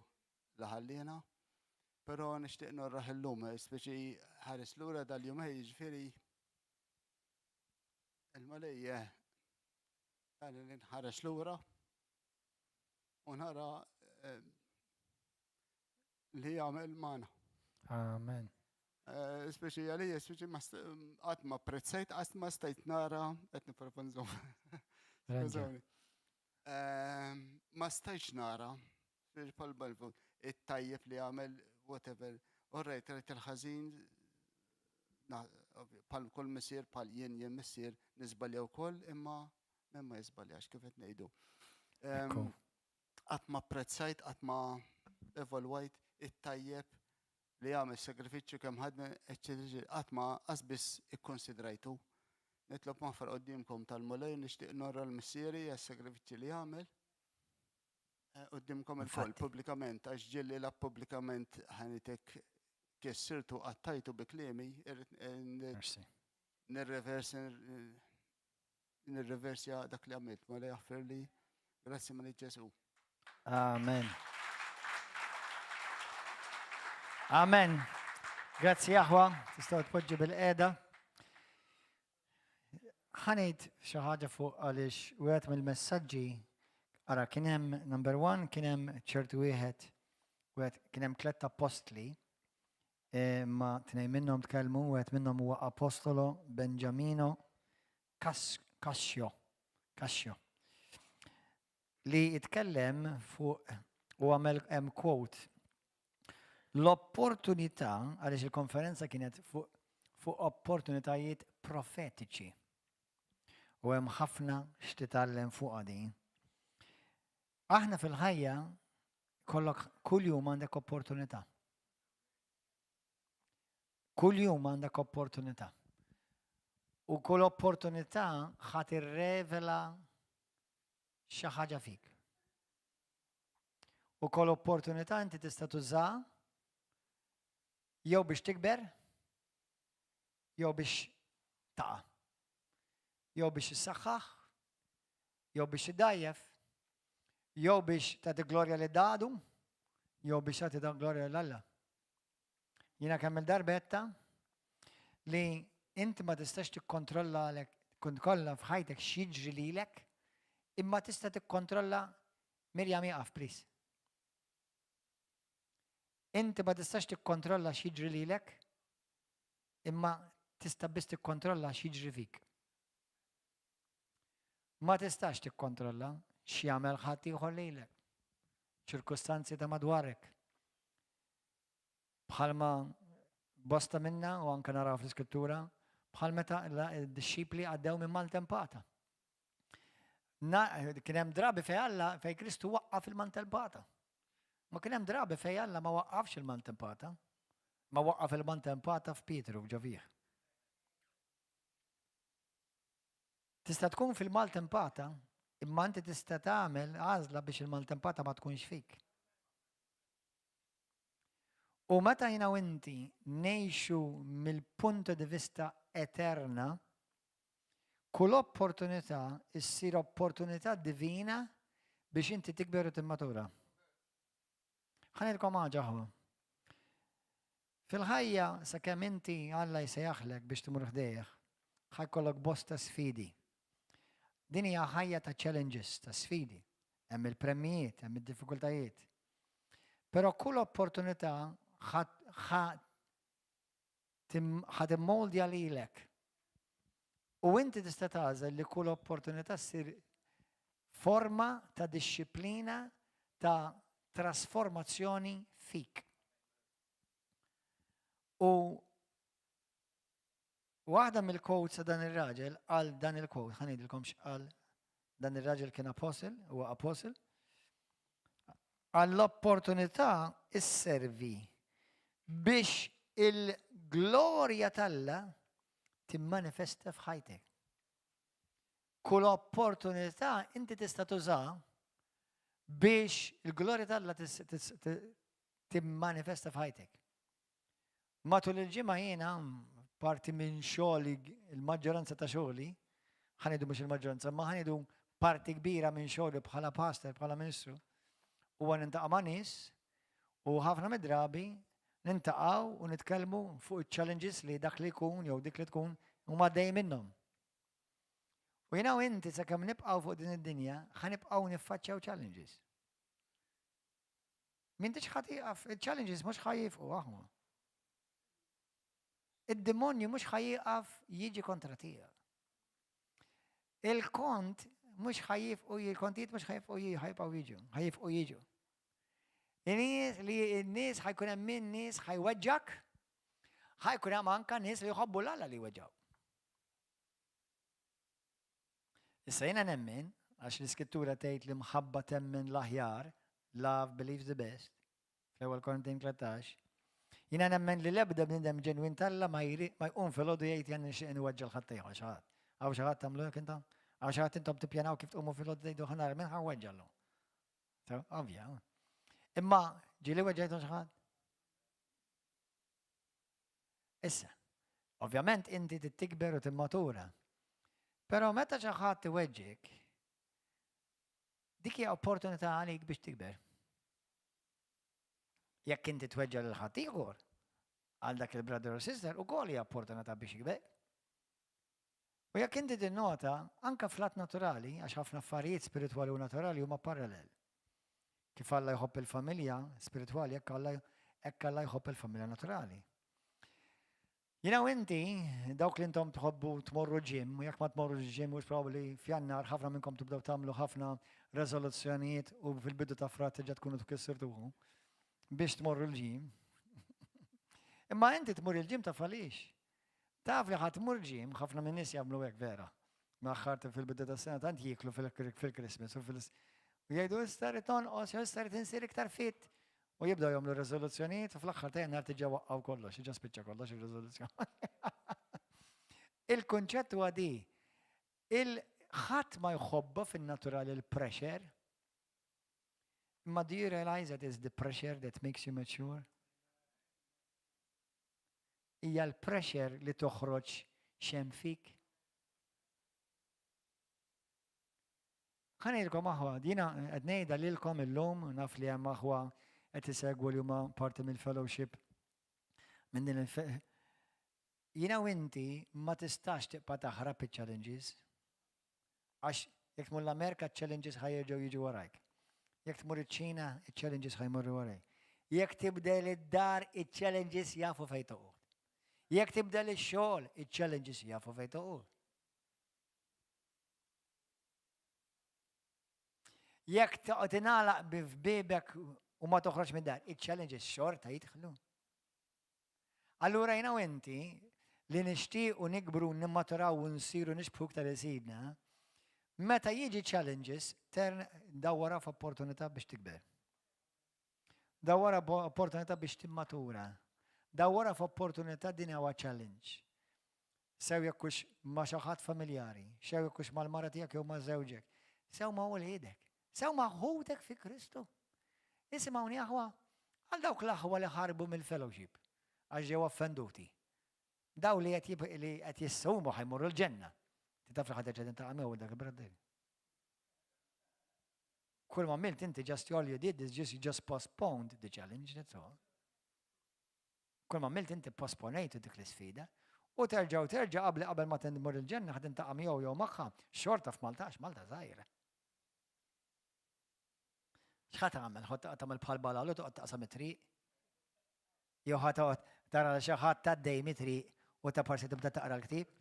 S5: li ħallina. Però nixtieq norraħ illum, speċi ħares lura dal-jumej, jiġifieri Il-Mulej tani li nħares lura u nara eh, li jagħmel magħna.
S1: Amen.
S5: Eh, speċi għalija, speċi ma qatt ma prezzajt, qatt ma stajt nara, qed nipprova nżomm. Skużawni. Eh, ma stajtx nara, speċi bħal balvu, it-tajjeb li għamel whatever. U rajt rajt il-ħażin Bħal kull missier, bħal jien jien missier, niżbalja wkoll, imma min ma jiżbaljax kif qed ngħidu. Qatt ma apprezzajt, qatt ma evalwajt it-tajjeb li għamel sagrifiċċju kemm ħadna, eċċetera, qatt ma qas biss ikkonsidrajtu. Nitlob maħfar qudiemkom tal-Mulej nixtieq norra l-missieri għas-sagrifiċċji li għamel. Eh, qudiemkom il-koll pubblikament, għax ġieli la pubblikament ħanitek kissirtu qattajtu bi kliemi, eh,
S1: Merci.
S5: Nirreversi nirreversja dak li għamilt, ma li jaħfirli. Grazzi ma li Ġesu.
S1: Amen. Amen. Grazzi aħwa, tistgħu tpoġġu bil-qeda. Ħanejt xi ħaġa fuq għaliex wieħed mill-messaġġi ara kien hemm number one kien hemm ċertu wieħed wieħed kien hemm tlett apostli Imma tnejn minnhom tkellmu, wieħed minnhom huwa Apostolo Benjamino Cascio, Cascio, li jitkellem fuq u għamel hemm quote l-opportunità għaliex il-konferenza kienet fuq fuq opportunitajiet profetiċi. U hemm ħafna x'titgħallem fuq din. Aħna fil-ħajja kollok kuljum għandek opportunità. Kuljum għandek opportunità. U kull opportunità ħa tirrevela xi ħaġa fik. U kull opportunità inti tista' tuża jew biex tikber jew biex taqa'. Jew biex issaħħaħ jew biex iddgħajjef, jew biex tagħti glorja lil dadu, jew biex tagħti dan glorja lil Alla. Jiena kemm il-darba għedta li inti ma tistax tikkontrolla għalek kontrolla f'ħajtek x'jiġri lilek, imma tista' tikkontrolla Mirjam ieqaf, please. Inti ma tistax tikkontrolla x'jiġri lilek, imma tista' biss tikkontrolla x'jiġri fik. Ma tistax tikkontrolla x'jagħmel ħaddieħor lilek, ċirkustanzi ta' madwarek. Bħalma bosta minna u anke naraw fl-iskrittura, bħal meta d-dixxipli għaddew minn maltempata. Kien hemm drabi fej Alla fej Kristu waqqaf il-maltempata. Ma kien hemm drabi fej Alla ma waqqafx il-maltempata. Ma waqqaf il-maltempata f'Pietru ġo fih. Tista' tkun fil-maltempata, imma inti tista' tagħmel għażla biex il-maltempata ma tkunx fik. U meta jiena u inti ngħixu mill-punto di vista eterna, kull opportunità issir opportunità divina biex inti tikber u timmatura. Ħa ngħidilkom ħaġa aħwa. Fil-ħajja sakemm inti Alla jsejjaħlek biex tmur ħdejh, ħa jkollok bosta sfidi. Din hija ħajja ta' challenges, ta' sfidi. Hemm il-premjijiet, hemm id-diffikultajiet. Però kull opportunità ħa timmoldja lilek. U inti tista' tagħżel li kull opportunità ssir forma ta' dixxiplina ta' trasformazzjoni fik. U waħda mill-quotes ta' dan ir-raġel qal dan il-quote, ħa ngħidilkom x'qal dan ir-raġel kien apostle, huwa apostle. Għall-opportunità isservi biex il-glorja t'Alla timmanifesta f'ħajtek. Kull opportunità inti tista' tuża biex il-glorja t'Alla timmanifesta f'ħajtek. Matul il-ġimgħa jiena parti minn xogħli, il-maġġoranza ta' xogħli, ħa ngħidu mhux il-maġġoranza, ma ħa ngħidu parti kbira minn xogħli bħala pastor, bħala ministru, huwa nintaqa' ma' nies u ħafna mid-drabi nintaqgħu u nitkellmu fuq iċ-challenges li dak li jkun jew dik li tkun huma dej minnhom. U jiena u inti sakemm nibqgħu fuq din id-dinja, ħa nibqgħu niffaċċjaw challenges. M'intix ħa tieqaf, il-challenges mhux ħa jifqu aħwa. Id-demonju mhux ħa jieqaf jiġi kontra tiegħek. Il-kont mhux ħa jifqu il-kontijiet mhux ħa jifqu ħajbqgħu jiġu, ħa jifqu jiġu. In-nies li n-nies ħa jkun hemm min nies ħa jweġġak, ħa jkun hemm anka nies li jħobbu l-Alla li jweġġaw. Issa jiena nemmen, għax l-iskrittura tgħid li mħabba temmen l-aħjar, love believes the best, fl-ewwel Korintin 13, jiena nemmen li l-ebda bniedem ġenwin t'Alla ma jqum filgħodu jgħid jien nixtieq inweġġa' l-ħaddieħor xi ħadd. Hawn xi ħadd tagħmlu hekk intom? Hawn xi ħadd intom tippjanaw kif tqumu filgħodu tgħidu ħa nara min ħa nweġġa' llum. Ovvja. Imma ġieli weġġajtu xi ħadd? Issa, Ovvjament inti trid tikber u timmatura. Però meta xi ħadd iweġġik, dik hija opportunità għalik biex tikber. Jekk inti tweġġa lil ħaddieħor, għal dak il-brother or sister, ukoll hija opportunità biex jikber. U jekk inti tinnota, anka fl-att naturali, għax ħafna affarijiet spiritwali u naturali huma parallel. Kif Alla jħobb il-familja spiritwali, hekk Alla hekk Alla jħobb il-familja naturali. Jina u inti, dawk li intom tħobbu tmorru gym, u jekk ma tmorru gym, mhux probabbli f'jannar ħafna minnkom tibdew tagħmlu ħafna rezoluzzjonijiet u fil-bidu ta' frat terġa' tkunu tkissirtuhu biex tmorru l-gym. Imma inti tmur il-gym taf għaliex. Taf li ħa tmur gym, ħafna minn nies jagħmlu hekk vera. L-aħħar fil-bidu tas-sena tant jieklu fil-Christmas u fil u jgħidu issa rrid tonqos, jew issa rrid insir iktar fit. U jibdew jagħmlu riżoluzzjonijiet u fl-aħħar ta' jannar tiġa waqqgħu kollox, ġa spiċċa kollox ir-riżoluzzjoni. Il-kunċett huwa di, il-ħadd ma jħobba fin-natural il-pressure, imma do you realize that is the pressure that makes you mature? Hija l-pressure li toħroġ x'hemm fik. Ħa ngħidilkom aħwa, jiena qed ngħidha lilkom illum, naf li hemm aħwa qed isegwu li huma parti mill-fellowship minn din il Jiena u inti ma tistax tibqa' taħrab iċ-challenges. Għax jekk tmur l-Amerika ċ-challenges ħa jerġgħu jiġu warajk. Jekk tmur iċ-Ċina, iċ-challenges ħa jmorru warajk. Jekk tibdel id-dar, iċ-challenges jafu fejn toqgħod. Jekk tibdel ix-xogħol, iċ-challenges jafu fejn toqgħod. Jekk toqgħod ingħalaq b'bibek u ma toħroġ mid-dar, iċ-challenges xorta jidħlu. Allura jiena u inti li nixtiequ nikbru nimmaturaw u nsiru nixbħu iktar lil Sidna, meta jiġi challenges, turn dawwarha f'opportunità biex tikber. Dawwarha opportunità biex timmatura. Dawwarha f'opportunità din huwa challenge. Sew jekk hux ma' xi ħadd familjari, sew jekk hux mal-mara tiegħek jew ma' żewġek, sew ma' uliedek, sew ma' ħutek fi Kristu. Isimgħuni aħwa, għal dawk l-aħwa li ħarbu mill-fellowship għax ġew offenduti. Daw li qed li qed jissumu ħajmorru l-ġenna. Taf li ħadd terġa' tintaqa' miegħu dak il-brother. Kull ma għamilt inti just all you did is just you just postponed the challenge, that's all. Kull ma għamilt inti posponejtu dik l-isfida. U terġa' u terġa' qabel qabel ma tmur il-ġenna ħad tintaqa' miegħu jew magħha, xorta f'Malta għax Malta żgħira. X'ħa tagħmel? Ħa tagħmel bħal balalu toqgħod taqsam it-triq? Jew ħa toqgħod tara xi ħadd tgħaddej mit-triq u ta' parsi tibda taqra l-ktieb?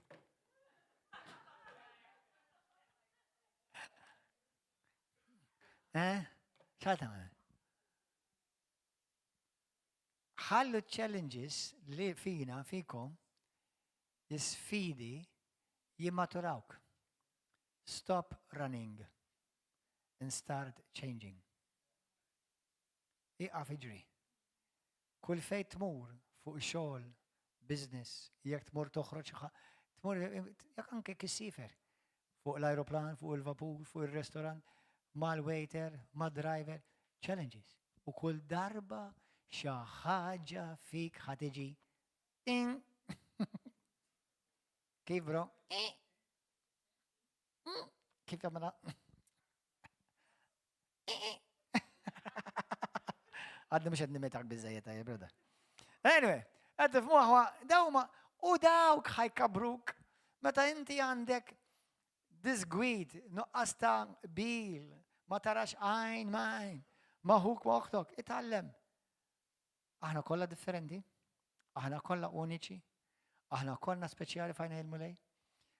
S1: Eh? X'ħa tagħmel? Ħallu challenges li fina fikom l-sfidi jimmaturawk. Stop running and start changing. Iqaf iġri. Kull fejn tmur fuq xogħol, business, jekk tmur toħroġ, tmur jekk anke kissifer fuq l-aeroplan, fuq il-vapur, fuq il-restaurant, mal-waiter, ma' driver, challenges. U kull darba xi ħaġa fik ħa tiġi. Ting. Kif bro? Kif jagħmilha? Għadni mhux qed nimitak biżejjed tajjeb, brother. Anyway, qed tifhmu aħwa dawma u dawk ħajkabruk meta inti għandek disgwid, nuqqas ta' bil, ma tarax għajn ma għajn, ma ħuk ma oħtok, itgħallem. Aħna kollha differenti, aħna kollha uniċi, aħna kollha speċjali f'għajnejn il-Mulej.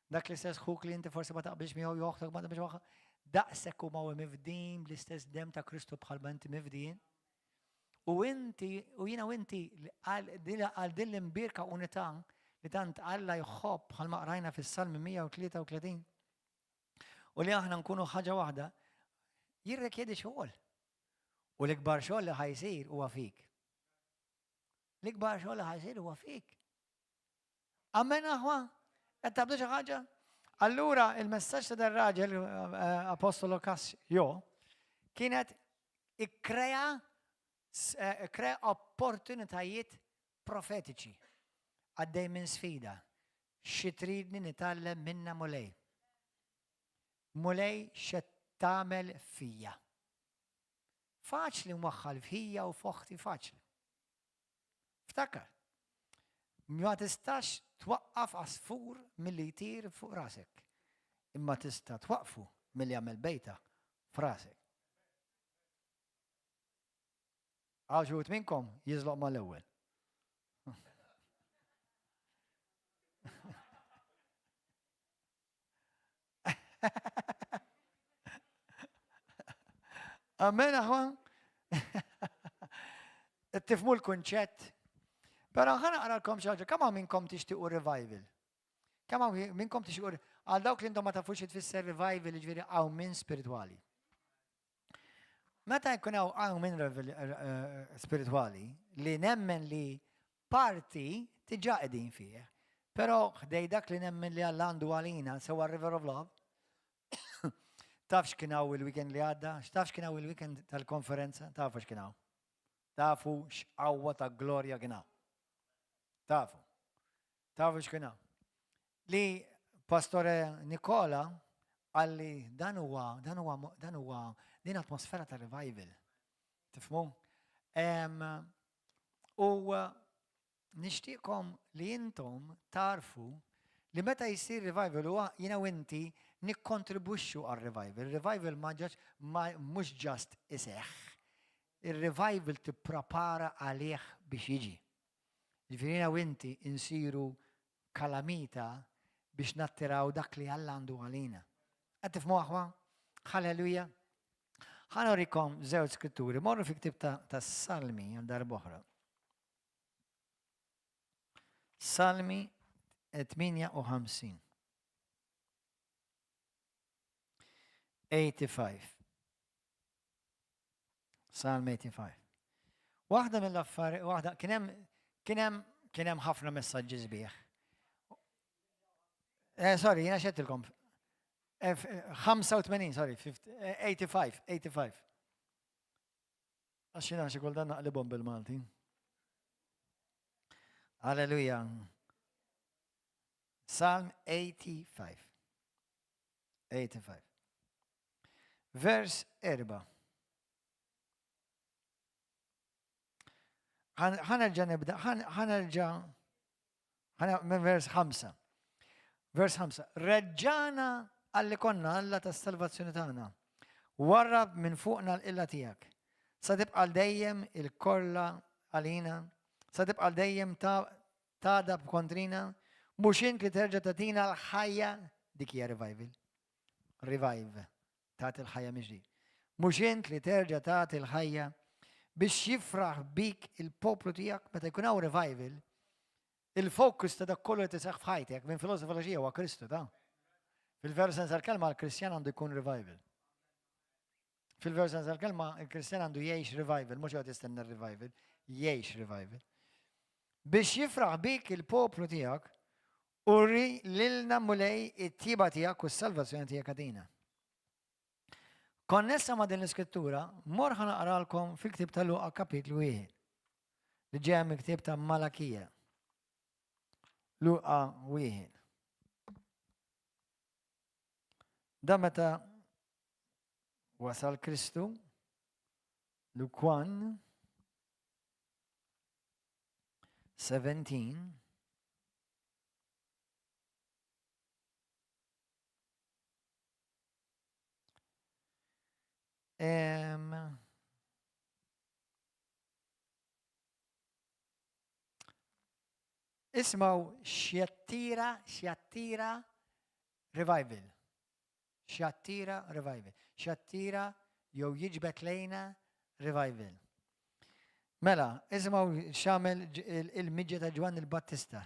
S1: Dak l-istess ħuk li inti forsi ma taqbilx miegħu jew oħtok ma taqbilx magħha, daqshekk huma mifdin bl-istess dem ta' Kristu bħalma inti mifdin. U inti, u jiena u inti għal din l-imbierka unità li tant Alla jħobb bħalma qrajna fis-Salmi 133 u li aħna nkunu ħaġa waħda, jirrikjedi xogħol. U l-ikbar xogħol li ħa jsir huwa fik. L-ikbar xogħol li ħa jsir huwa fik. Amen aħwa? Qed tabdu xi ħaġa? Allura il-messaġġ ta' dar-raġel eh, Apostolo Cassio kienet ikkrea eh, ikkrea opportunitajiet profetiċi għaddej minn sfida. Xi tridni nitgħallem minna Mulej? Mulej x'qed tagħmel fija? Faċli nwaħħal f'ħija u f'oħti faċli. Ftakar, ma tistax twaqqaf għasfur milli jtir fuq rasek, imma tista' twaqqfu milli jagħmel bejta f'rasek. Għal xi minnkom jiżloq mal-ewwel. Amen, aħwa? Tifmu l-kunċett. Pero ħana naqralkom xi ħaġa, kemm hawn minnkom tixtiequ revival? Kemm hawn minnkom tixtiequ għal dawk li intom ma tafux xi tfisser revival, jiġifieri qawmien spiritwali. Meta jkun hawn qawmien spiritwali li nemmen li parti diġà qegħdin fih, però ħdej dak li nemmen li Alla għandu għalina sewa River of Love, taf x'kien hawn il-weekend li għadda, x'taf x'kien hawn il-weekend tal-konferenza, tafu x'kien hawn. Tafu x'qawwa ta' glorja kien hawn. Tafu. Tafu x'kien hawn. Li Pastore Nikola għalli dan huwa dan huwa dan huwa din atmosfera ta' revival. Tifmu? U nixtieqkom li intom tarfu li meta jsir revival huwa jiena u inti nikkontribwixxu għal revival. Revival ma ġax ma mhux just iseħħ. Ir-revival tipprepara għalih biex jiġi. Ġifieri jiena u inti nsiru kalamita biex nattiraw dak li Alla għandu għalina. Qed tifhmu aħwa? Halleluja. Ħa nurikom żewġ skritturi, morru fi ktib ta' Salmi għal darb'oħra. Salmi 58. 85. Salm 85. Waħda mill-affari, waħda, kien hemm kien hemm kien hemm ħafna messaġġi sbieħ. Eh, sorry, jiena xettilkom. 85, eh, sorry, 85, 85. Għax jiena xi kultant naqlibhom bil-Malti. Alleluja. Psalm 85. 85. Vers 4. Ħanerġa nibda, ħanerġa minn vers 5. Vers 5. Reġġana għalli konna Alla tas salvazzjoni tagħna. Warrab minn fuqna l-qilla tiegħek. Sa tibqa' dejjem il-korla għalina, sa tibqa' dejjem ta' tagħdab kontrina, mhux int li terġa' tagħtina l-ħajja, dik hija revival. Revive, tagħti l-ħajja mill-ġdid. Mhux int li terġa' tagħti l-ħajja biex jifraħ bik il-poplu tiegħek meta jkun hawn revival, il-fokus ta' dak kollu li tiseħħ f'ħajtek minn filosof filosofija huwa Kristu ta' Fil-veru sens tal-kelma l-Kristjan għandu jkun revival. Fil-veru sens tal-kelma il-Kristjan għandu jgħix revival, mhux joqgħod jistenna revival, jgħix revival. Biex jifraħ bik il-poplu tiegħek, uri lilna Mulej it-tjieba tiegħek u s-salvazzjoni tiegħek għadina. Konnessa ma' din l-iskrittura, mor ħa naqralkom fil-ktib ta' Luqa kapitlu 1, li ġej mill-ktib ta' Malakija. Luqa 1. Da meta wasal Kristu, Luke 1, 17, Ismaw xjattira, xjattira revival. Xjattira revival. Xjattira jew jiġbed lejna revival. Mela, isimgħu x'għamel il-miġja ta' Ġwanni l-Battista.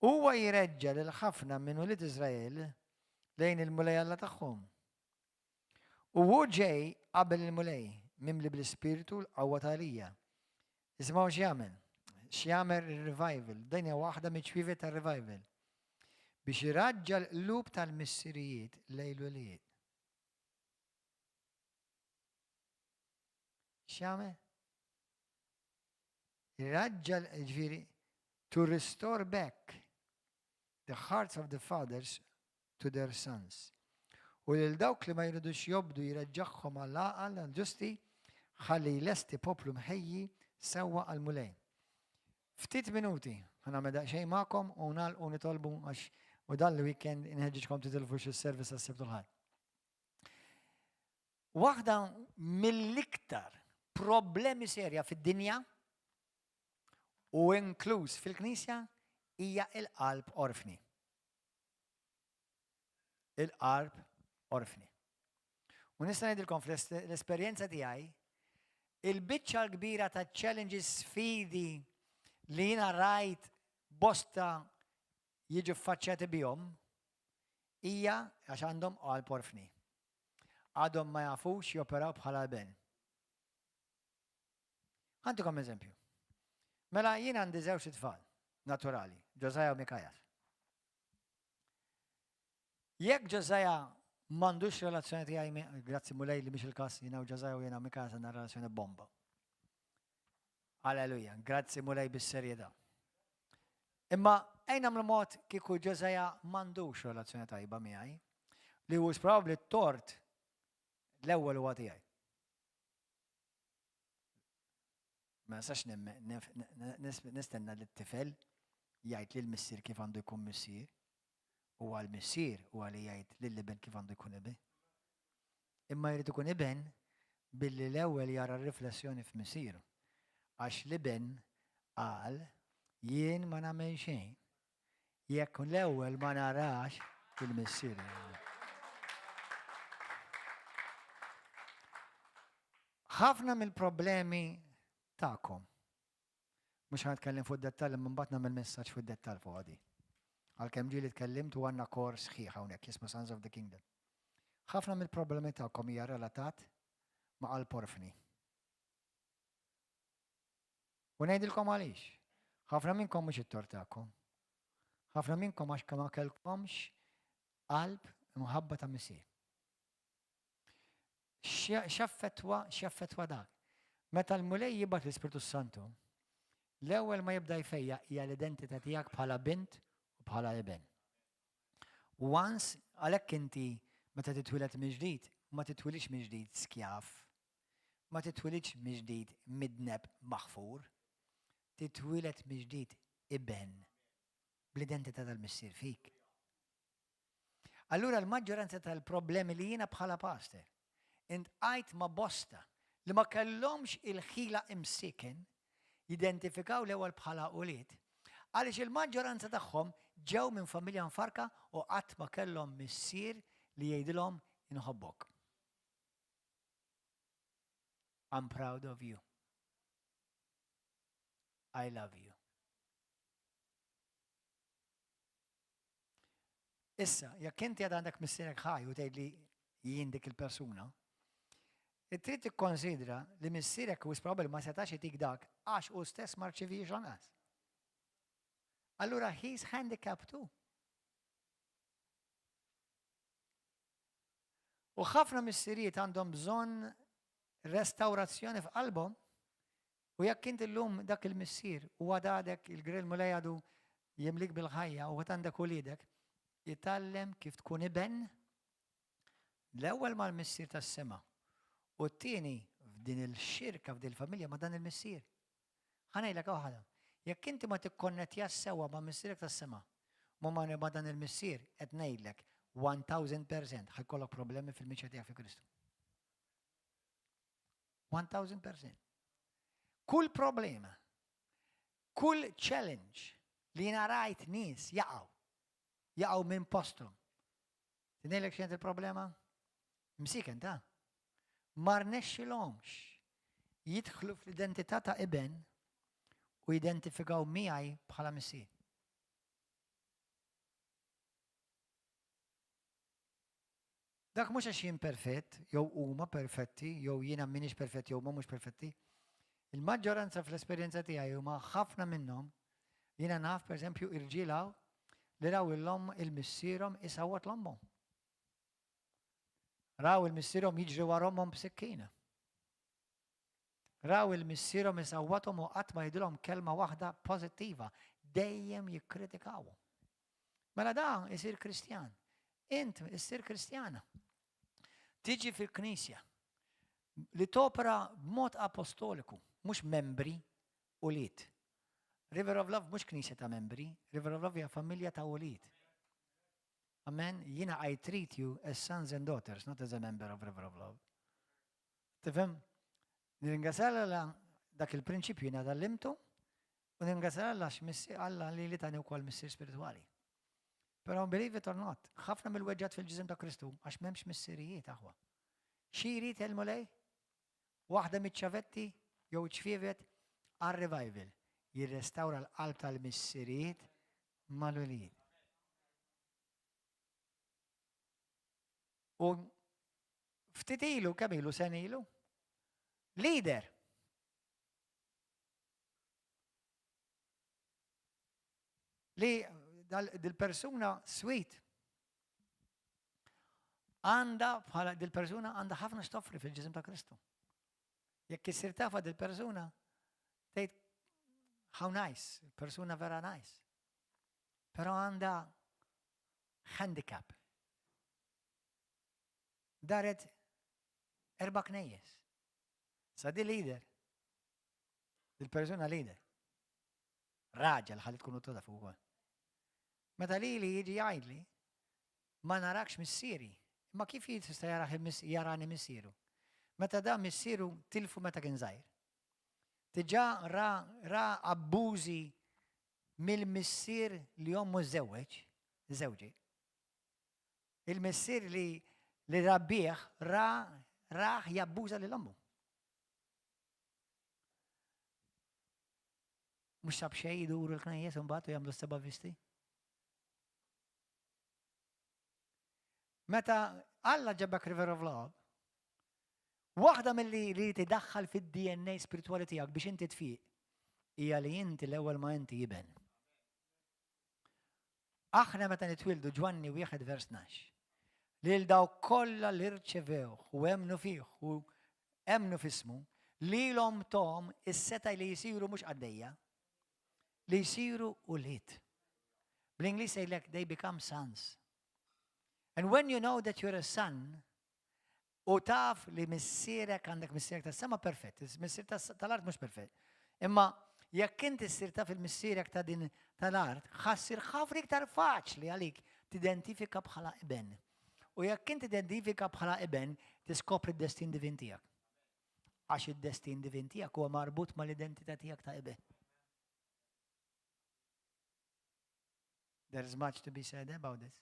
S1: Huwa jreġġa' lil ħafna minn ulied Iżrael lejn il-Mulej Alla tagħhom. U hu ġej qabel il-Mulej, mimli bl-ispirtu l-qawwa ta' Elija. Isimgħu x'jagħmel. X'jagħmel ir-revival. Din hija waħda miċ-ċwievet tar-revival. Biex iraġġa' l-qlub tal-missirijiet lejn l-ulied. X'jagħmel? Iraġġa' ġifieri to restore back. The hearts of the fathers to their sons. U lil dawk li ma jridux jobdu jreġġagħhom għall-għaqal għall-ġusti, ħalli jlesti poplu mħejji sewwa għall-Mulej. Ftit minuti, ħa nagħmel daqsxejn magħkom u nagħlqu nitolbu għax u dan l-weekend inħeġġiġkom titilfu xi service għas-Sibt u l-Ħadd. Waħda mill-iktar problemi serja fid-dinja u inkluż fil-Knisja hija il-qalb orfni. Il-qalb orfni. U nista' ngħidilkom fl-esperjenza tiegħi il-biċċa l-kbira ta' challenges sfidi li jiena rajt bosta jiġu ffaċċjati bihom hija għax għandhom qalb orfni. Għadhom ma jafux joperaw bħala ben. Ħa ntikom eżempju. Mela jien għandi żewġ itfal naturali, Josiah u Mikajas. Jekk Josiah m'għandux relazzjoni tiegħi, grazzi Mulej li mhix il-każ, jiena u Josiah u jiena u Mikajas għandna relazzjoni bomba. Alleluja, grazzi Mulej bis-serjetà. Imma ejn nagħmlu mod kieku Josiah m'għandux relazzjoni tajba miegħi, li hu probabbli t-tort l-ewwel huwa tiegħi. Ma nistax nistenna li t-tifel jgħid lil missier kif għandu jkun missier. U għal missier u għal jgħid lil iben kif għandu jkun iben. Imma jrid ikun iben billi l-ewwel jara riflessjoni f'missieru. Għax l-iben qal jien ma nagħmel xejn Jekk l-ewwel ma narax il-Missier. Ħafna mill-problemi tagħkom. Mhux ħa nitkellem fuq dettall imma mbagħad nagħmel messaġġ fuq dettall fuq għadi. Għalkemm ġieli tkellimt u għandna kors sħiħ hawnhekk jismu Sons of the Kingdom. Ħafna mill-problemi tagħkom hija relatat ma' qalb orfni. U ngħidilkom għaliex. Ħafna minnkom mhux it-tort tagħkom. Ħafna minnkom għax ma kellkomx qalb imħabba ta' missier. X'affettwa, x'affettwa dak? Meta l-Mulej jibgħat l-Ispirtu Santu, l-ewwel ma jibda jfejja hija l-identità tiegħek bħala bint u bħala iben. Once għalhekk inti meta titwieled mill-ġdid, ma titwilidx mill-ġdid skjav. Ma titwilidx mill-ġdid midneb maħfur. Titwieled mill-ġdid iben bl-identità tal-Missier fik. Allura l-maġġoranza tal-problemi li jiena bħala pastor intqajt ma' bosta li ma kellhomx il-ħila imsiken jidentifikaw l-ewwel bħala ulied, għaliex il-maġġoranza tagħhom ġew minn familja mfarka u qatt ma kellhom missier li jgħidilhom inħobbok. I'm proud of you. I love you. Issa, jekk inti għad għandek missierek ħaj u tgħid li jien dik il-persuna, trid tikkonsidra li missierek u probabbli ma setax itik dak għax u stess ma rċivix lanqas. Allura he's handicapped too. U ħafna missirijiet għandhom bżonn restawrazzjoni f'qalbhom u jekk inti llum dak il-missier u għadadek il-grill mulej għadu jimlik bil-ħajja u għad għandek uliedek, itgħallem kif tkun iben l-ewwel mal-missier tas-sema u t-tieni f'din il-xirka f'din il-familja ma' dan il-missier. Ħa ngħidlek waħda, jekk inti ma tikkonnettjax sewwa ma' Missierek tas-sema, ma' ma' dan il-Missier, qed ngħidlek 1000% ħa jkollok problemi fil-mixja tiegħek fi Kristu. 1000%. Kull problema, kull challenge li jiena rajt nies jaqgħu, jaqgħu minn posthom. Ngħidlek x'kienet il-problema? Msiken ta' ma rnexxilhomx jidħlu fl-identità ta' iben u jidentifikaw miegħi bħala missier. Dak mhux għax jien perfett, jew huma perfetti, jew jiena m'iniex perfett jew huma mhux perfetti. Il-maġġoranza fl-esperjenza tiegħi huma ħafna minnhom jiena naf pereżempju irġiel hawn li raw il-omm il-missierhom isawwat l-ommhom. Raw il-missierhom jiġri wara ommhom b'sikkina. Raw il-missierhom isawwathom u qatt ma jgħidilhom kelma waħda pożittiva, dejjem jikkritikawhom. Mela da isir Kristjan. Int issir Kristjana. Tiġi fil-Knisja li topera b'mod apostoliku, mhux membri ulied. River of Love mhux knisja ta' membri, River of Love hija familja ta' ulied. Amen. Jiena I treat you as sons and daughters, not as a member of River of Love. Tifhem? Nirringrazzja Alla dak il-prinċipju jiena tgħallimtu u nirringrazzja Alla għax Alla li li tani wkoll missier spiritwali. Però believe it or not, ħafna mill-weġġat fil-ġisem ta' Kristu għax m'hemmx missirijiet aħwa. Xi jrid il-Mulej? Waħda miċ-ċavetti jew ċfievet għar-revival jirrestawra l-qalb tal-missirijiet mal-ulied. U ftit ilu, kemm ilu sen ilu, leader. Li dil-persuna sweet għanda bħala dil-persuna għanda ħafna x'toffri fil-ġisem ta' Kristu. Jekk issir tafa dil-persuna, tgħid how nice, persuna vera nice. Però għandha handicap. Daret erba' knejjes. Sa di leader. Dil-persuna leader. Raġel ħalli tkunu toda fuq ukoll. Meta lili jiġi jgħidli, ma narakx missieri. Imma kif jista' jarah jarani missieru? Meta da missieru tilfu meta kien żgħir. Diġà ra ra abbużi mill-missier li ommu żewweġ, żewġi. Il-missier li li rabbih ra rah jabbuża lil ommu. Mhux sab xejn iduru l-knejjes imbagħad u jagħmlu s-seba' visti? Meta Alla ġabek River of Love, waħda mill-li li tidaħħal fid-DNA spiritwali tiegħek biex inti tfiq hija li inti l-ewwel ma inti iben. Aħna meta nitwildu Ġwanni wieħed vers 12. Lil dawk kollha li rċevew u emmnu fih u emmnu f'ismu, lilhom tahom is-setgħa li jsiru mhux qaddejja, li jsiru ulied. Bl-Ingliż jgħidlek they become sons. And when you know that you're a son, u taf li missierek għandek missierek tas-sema perfett, missier tal-art mhux perfett. Imma jekk inti ssir taf il-missierek ta' din tal-art, ħassir ħafna iktar faċli għalik tidentifika bħala iben. U jekk inti identifika bħala iben, tiskopri d-destin divin tiegħek. Għax id-destin divin tiegħek huwa marbut mal-identità tiegħek ta' iben. There's much to be said about this.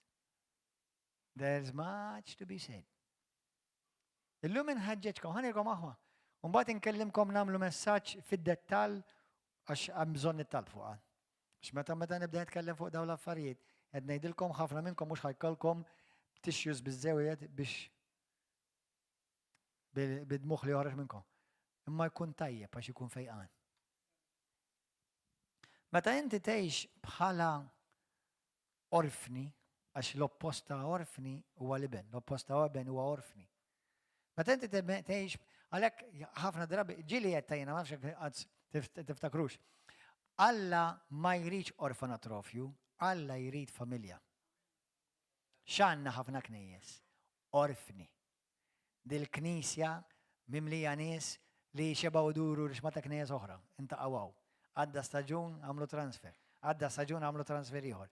S1: There's much to be said. Illum inħeġġeġkom, ħanilkom aħwa. Mbagħad inkellimkom nagħmlu messaġġ fid-dettall għax hemm bżonn it-talb fuqha. Għax meta meta nibda nitkellem fuq dawn l-affarijiet, qed ngħidilkom ħafna minnkom mhux ħajkolkom tissues biżżejjed biex bid-dmuħ li joħroġ minnkom. Imma jkun tajjeb għax ikun fejqan. Meta inti tgħix bħala orfni, għax l-oppost ta' orfni huwa l-iben, l-oppost ta' iben huwa orfni. Meta inti tgħix għalhekk ħafna drabi ġieli qed tajjena ma nafx tiftakrux. Alla ma jridx orfanatrofju, Alla jrid familja. X'għandna ħafna knejjes? Orfni. Dil-knisja mimlija nies li xebgħu jduru rixma ta' knejjes oħra. Intaqgħu hawn. Għadda staġun għamlu transfer. Għadda staġun għamlu transfer ieħor.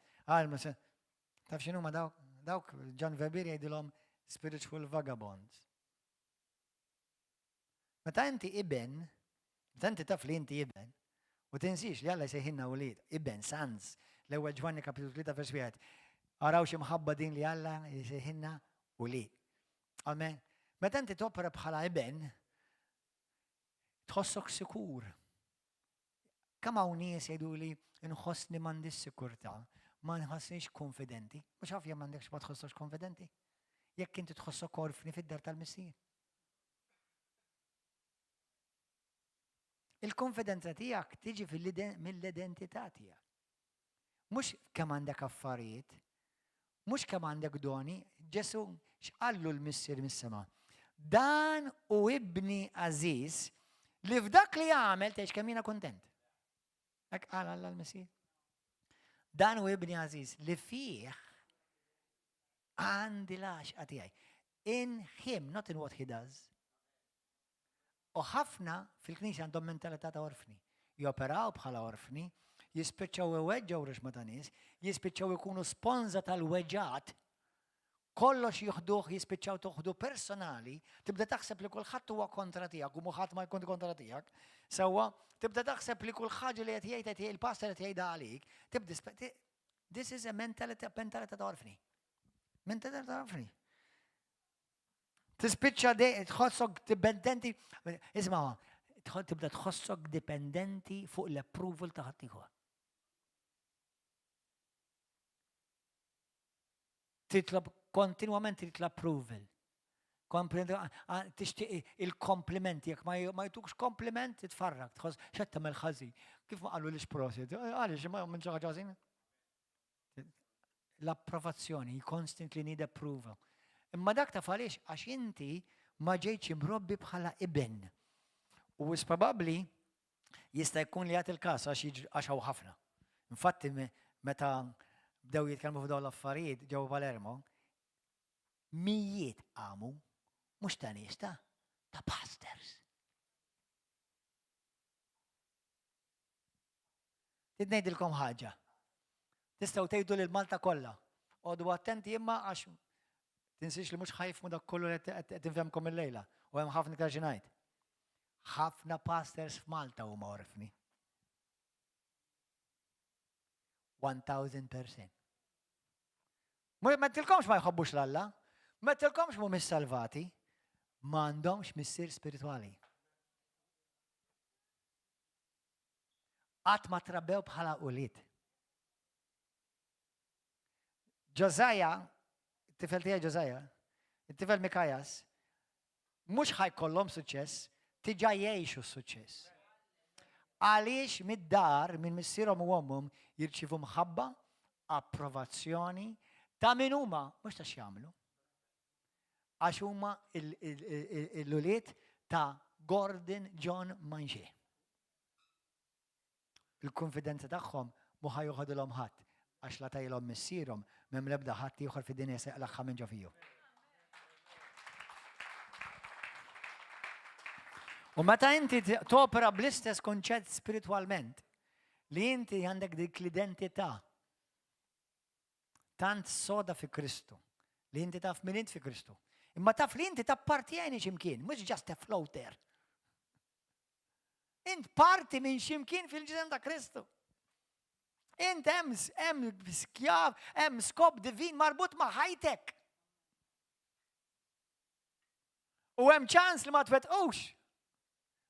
S1: Taf x'inhuma dawk? Dawk John Webber jgħidilhom spiritual vagabonds. Meta inti iben, meta inti taf li inti iben, u tinsiex li Alla jsejħilna wlied, iben, sons, l-ewwel Ġwanni kapitlu 3 vers 1. Araw xi mħabba din li Alla jsejħilna wlied. Amen. Meta inti topera bħala iben, tħossok sikur. Kemm hawn nies jgħidu li nħossni m'għandix sikurtà, ma nħossnix konfidenti. Mhux ħafja m'għandekx ma tħossokx konfidenti. Jekk inti tħossok orfni fid-dar tal-missier. Il-konfidenza tiegħek tiġi mill-identità tiegħek. Mhux kemm għandek affarijiet, mhux kemm għandek doni, Ġesu x'qallu l-missier mis-sema. Dan hu ibni għażiż li f'dak li għamel tgħix kemm jiena kuntent. Hekk qal Alla l-Missier. Dan hu ibni għażiż li fih għandi l-għaxqa tiegħi. In him, not in what he does. U ħafna fil-knisja għandhom mentalità ta' orfni. Joperaw bħala orfni, jispiċċaw iweġġgħu rixma ta' nies, jispiċċaw ikunu sponża tal-weġgħat, kollox jieħduh jispiċċaw toħdu personali, tibda taħseb li kulħadd huwa kontra tiegħek u ħadd ma jkun kontra tiegħek. Sewwa, tibda taħseb li kull ħaġa li qed jgħid qed il-pastor qed jgħidha għalik, tibda This is a mentality, mentality ta' orfni. Mentality ta' orfni. Tispiċċa tħossok dipendenti, isma' tibda tħossok dipendenti fuq l-approval ta' ħaddieħor. Titlob kontinwament trid l-approval. Tixtieq il-komplimenti, jekk ma jtukx kompliment, titfarrak, tħoss x'qed tagħmel ħażin. Kif ma qalulix prosit? Għaliex ma minn xi ħaġa ħażina? L-approvazzjoni, you constantly need approval. Imma dak taf għaliex għax inti ma ġejtx imrobbi bħala iben. U wis probabbli jista' jkun li jagħti il-każ għax hawn ħafna. Infatti meta bdew jitkellmu fuq dawn l-affarijiet ġewwa Palermo, mijiet qamu mhux ta' nies ta' ta' pastors. Trid ngħidilkom ħaġa. Tistgħu tgħidu lil Malta kollha. Għodu attenti imma għax tinsiex li mhux ħajfmu dak kollu li qed infehmkom illejla u hemm ħafna iktar xi ngħid. Ħafna pastors f'Malta huma orfni. 1000%. Ma tilkomx ma jħobbux l-Alla, ma tilkomx mhumiex salvati, ma għandhomx missier spiritwali. Qatt ma trabbew bħala ulied. Josiah, it-tifel tiegħi Josiah, it-tifel Mikajas, mhux ħajkollhom suċċess, tiġa jgħixu suċċess. Għaliex mid-dar minn missierhom u ommhom jirċivu mħabba, approvazzjoni ta' min huma, mhux ta' x'jagħmlu. Għax huma l-ulied ta' Gordon John Manche. Il-kunfidenza tagħhom mhu ħa joħodilhom ħadd għax la tajlhom missierhom m'hemm l-ebda ħadd ieħor fid-dinja se jaqlagħha minn ġo fihom. U meta inti topera bl-istess konċett spiritwalment, li inti għandek dik l-identità tant soda fi Kristu, li inti taf min int fi Kristu. Imma taf li inti tappartjeni x'imkien, mhux just a floater. Int parti minn x'imkien fil-ġisem ta' Kristu. Int hemm hemm skjav, hemm skop divin marbut ma' ħajtek. U hemm ċans li ma twettqux.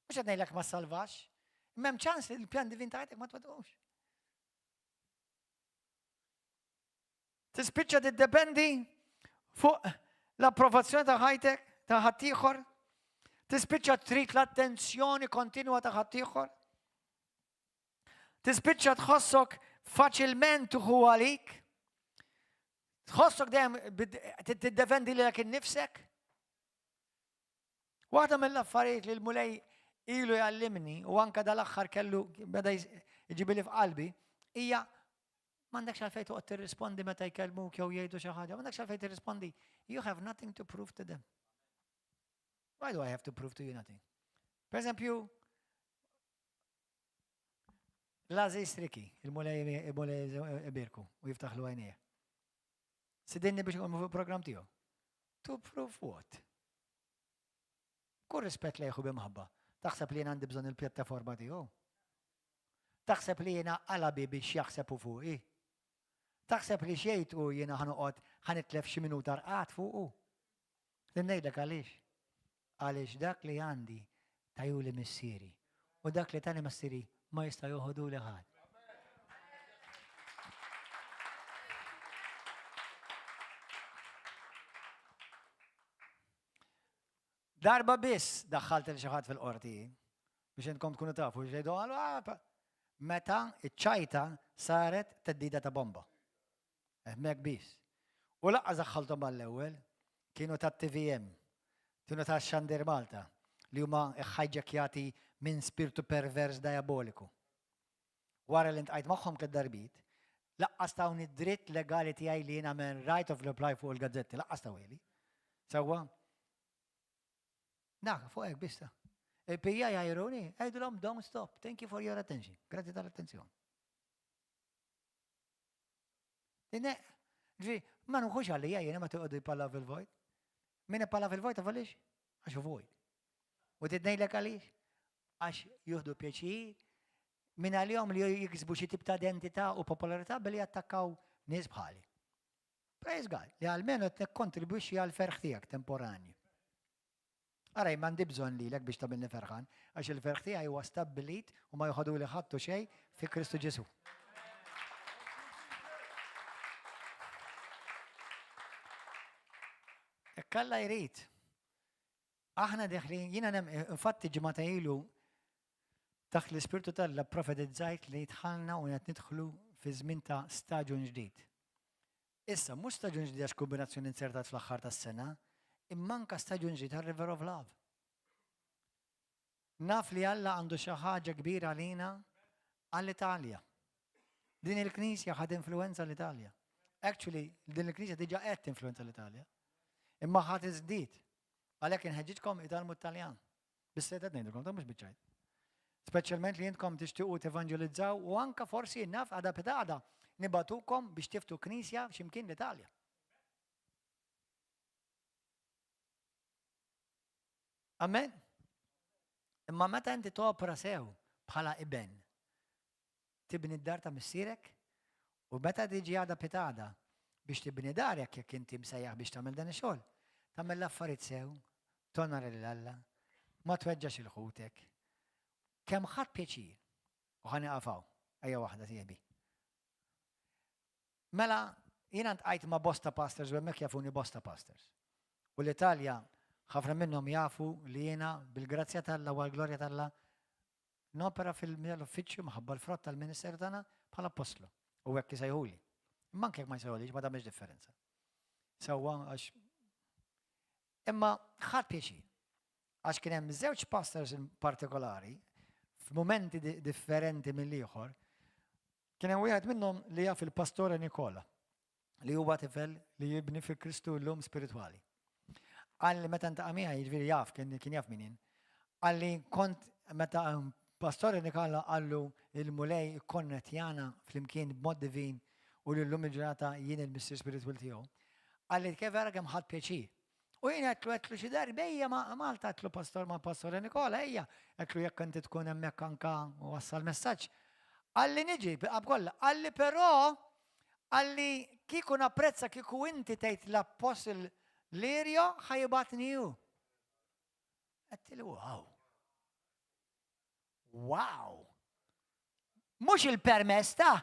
S1: Mhux qed ngħidlek ma salvax, imma hemm ċans li l-pjan divin ta' ħajtek ma twettqux. Tispiċċa tiddependi fuq l-approvazzjoni ta' ħajtek, ta' ħaddieħor. Tispiċċa trid l-attenzjoni kontinwa ta' ħaddieħor. Tispiċċa tħossok faċilment tuħu għalik. Tħossok dejjem tiddefendi lilek innifsek. Waħda mill-affarijiet li l-Mulej ilu jgħallimni u anka dal-aħħar kellu beda jġibili f'qalbi hija M'għandekx għalfejn toqgħod tirrispondi meta jkellmuk jew jgħidu xi ħaġa, m'għandekx għalfejn tirrispondi. You have nothing to prove to them. Why do I have to prove to you nothing? Per eżempju, l-Aziz Riki, il-mulej ibirku u jiftaħlu għajnejh. Sidinni biex ikun fuq program tiegħu. To prove what? Kull rispett lejh u b'imħabba. Taħseb li jien għandi bżonn il-pjattaforma tiegħu? Taħseb li jiena qalabi biex jaħseb hu fuqi? Taħseb li xejt u jiena ħanoqgħod ħanitlef xi minuta rqad fuqu? Li ngħidlek għaliex. Għaliex dak li għandi tajuli missieri u dak li tani missieri ma jista' joħoduli ħadd. Darba biss daħħalt il xi ħadd fil-qorti biex intkom tkunu tafu xejdu ah, meta iċ-ċajta saret teddida ta' bomba. Hemmhekk biss. U laqqas daħħalthom għall-ewwel kienu tat-TVM, kienu ta' Xandir Malta li huma ħajġekjati minn spirtu pervers diaboliku. Wara li ntqajt magħhom tliet darbiet, Laqqas tawni d-dritt legali tiegħi li jien nagħmel right of reply fuq il-gazzetti, laqqas tawhieli. Sewwa? Dak, fuq hekk biss ta. Il-PI jgħajruni, għidulhom don't stop, thank you for your attention. Grazzi tal-attenzjoni. Ġifieri, ma nħux għalija jiena ma toqgħodu jpalla fil-vojt. Min ipalla fil-vojt taf għaliex? Għax hu vojt. U trid ngħidlek għaliex? Għax jieħdu pjaċir minn għalihom li jiksbu xi tip ta' identità u popolarità billi jattakkaw nies bħali. Praise God, li għalmenu qed nikkontribwixxi għal ferħ tiegħek temporanju. Ara, m'għandi bżonn lilek biex tagħmilni ferħan, għax il-ferħ tiegħi huwa stabbilit u ma joħoduli ħadd u xejn fi Kristu Ġesù. Jekk Alla jrid, aħna deħlin, jiena nem, infatti ġimgħa ilu taħt l-Ispirtu t'Alla profetizzajt li dħalna u qed nidħlu fi żmien ta' staġun ġdid. Issa, mhux staġun ġdid għax kombinazzjoni inzertat fl-aħħar tas-sena, imma anka staġun ġdid għal River of Love. Naf li Alla għandu xi ħaġa kbira għalina għall-Italja. Din il-Knisja ħad influenza l-Italja. Actually, din il-Knisja diġa qed tinfluenza l-Italja. Imma ħadd iżdied. Għalhekk inħeġġitkom itgħallmu t-Taljan. Bis-serjetà ngħidilkom, ta' mhux biċ-ċajt. Speċjalment li intkom tixtiequ tevanġelizzaw u anka forsi naf għada pitgħada nibagħtukom biex tiftu knisja x'imkien l-Italja. Amen. Imma meta inti topra sew bħala iben, tibni d-dar ta' missierek u meta tiġi għada pitgħada biex tibni darek jekk inti msejjaħ biex tagħmel dan ix-xogħol, tagħmel l-affarijiet sew, tonora lil Alla, ma tweġġax il ħutek. Kemm ħadt pjaċir, u ħa nieqaf hawn, ejja waħda sieħbi. Mela, jiena ntqajt ma' bosta pastors u hemmhekk jafuni bosta pastors. U l-Italja ħafna minnhom jafu li jiena bil-grazzja t'Alla u għall-glorja t'Alla Nopera fil-uffiċċju minħabba l-frott tal-ministeru tagħna bħala appostlu. U hekk isejħuli. Imma anke jekk ma jsejħulix ma tagħmilx differenza. Sewwa għax Imma ħadd pjaċir. Għax kien hemm żewġ pastors in partikolari f'mumenti differenti mill-ieħor. Kien hemm wieħed minnhom li jaf il-pastore Nikola. li huwa tifel li jibni fi Kristu llum spiritwali. Qal li meta ntaqa' miegħi, jiġifieri jaf, kien kien jaf min jien. Qal li kont meta Pastor Nikala qallu il-Mulej ikkonnettjana flimkien b'mod divin u li llum il-ġurnata jien il-missier spiritwal tiegħu. Qal li kif vera kemm ħadd pjaċir. U jien għedtlu għedtlu xi darba ejja ma' Malta għedtlu pastor ma' pastor Nikola ejja għedtlu jekk inti tkun hemmhekk anka wassal messaġġ. Qalli niġi bil-qalb kollha. Qalli però qalli kieku napprezza kieku inti tgħid l-Apostle Lirio ħa jibgħatni hu. Għedtlu wow. Wow! Mhux il-permess ta'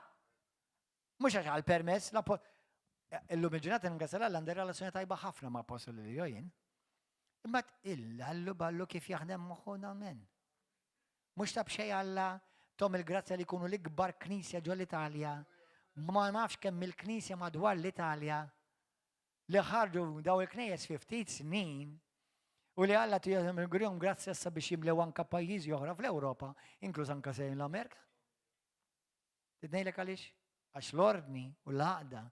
S1: Mhux għax għal permess, illum il-ġurnata ningrazzja Alla għandi relazzjoni tajba ħafna ma' Apostle li jien. Imma il-allu ballu kif jaħdem moħħu amen. Mhux ta' b'xejn Alla tom il-grazzja li jkunu l-ikbar knisja ġol Italja, ma nafx kemm il-knisja madwar l-Italja li ħarġu daw il-knejjes fi ftit snin u li Alla tihom il-grjom grazzja issa biex jimlew anka pajjiżi oħra fl-Ewropa, inkluż anka sejn l-Amerika. Trid ngħidlek għaliex? Għax l-ordni u l-għaqda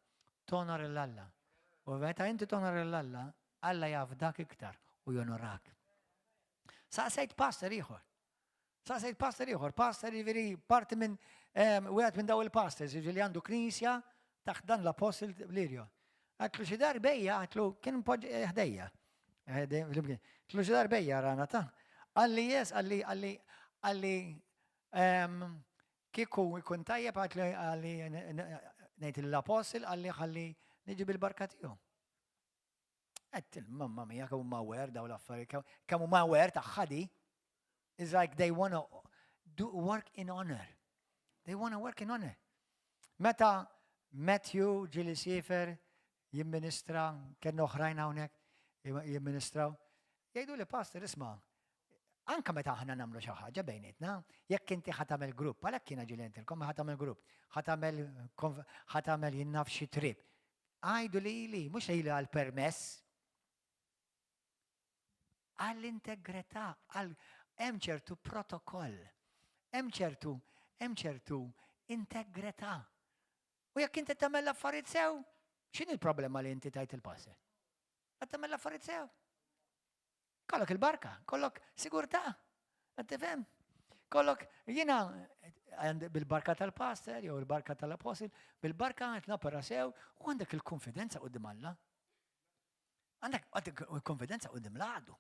S1: tonor 'l Alla. U meta inti tonor 'l Alla, Alla jafdak iktar u jonorak. Saqsejt pastor ieħor. Saqsejt pastor ieħor, pastor jiġifieri parti minn wieħed minn daw il-pastors, jiġifieri għandu knisja taħt dan l-apostle Lirio. Għatlu xi darbejja, għatlu kien eh, ħdejja. Eh, għatlu xi darbejja rana ta' Għalli jes, għalli, għalli, għalli, Kieku jkun tajjeb għalli ngħid l-apostle għalli ħalli niġi bil-barka tiegħu. Għedt mamma mia kemm huma aware daw l-affarijiet, kemm huma aware ta' ħadi. It's like they wanna do work in honor. They wanna work in honor. Meta Matthew ġili sifer jimministra, kellna oħrajn hawnhekk jimministraw, jgħidu li pastor isma' Anke meta aħna nagħmlu xi ħaġa bejnietna, jekk inti ħa tagħmel grupp, għalhekk jiena ġieli għedtilkom ħa tagħmel grupp, ħa tagħmel ħa tagħmel jien naf xi trip. Għidu lili, mhux lili għall-permess. Għall-integrità, għal hemm ċertu protokoll, hemm ċertu hemm ċertu integrità. U jekk inti tagħmel l-affarijiet sew, x'inhi l-problema li inti tajt il-passer? Qed tagħmel l-affarijiet sew. Kollok il-barka, kollok sigurtà. Qed tifhem? Kollok jiena bil-barka tal-pastor jew il-barka tal-apostle, bil-barka qed nopera sew u għandek il-konfidenza qudiem Alla. Għandek il-konfidenza qudiem l-għadu.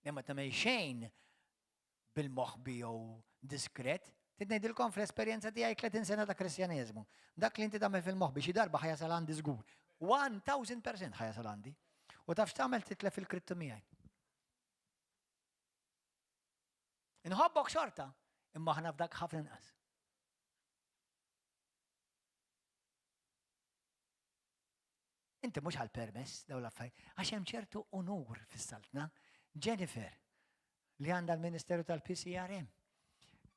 S1: Li ma tagħmel xejn bil-moħbi jew diskret. Trid ngħidilkom fl-esperjenza tiegħi 30 sena ta' Kristjaneżmu. Dak li inti tagħmel fil-moħbi xi darba ħajasal għandi żgur. 1000% ħajasal għandi. U taf x'tagħmel titlef il-krittu miegħi. Inħobbok xorta, imma aħna f'dak ħafna inqas. Inti mhux għal permess dawn l-affarijiet, għax hemm ċertu unur fis-saltna. Jennifer, li għandha l-Ministeru tal-PCRM.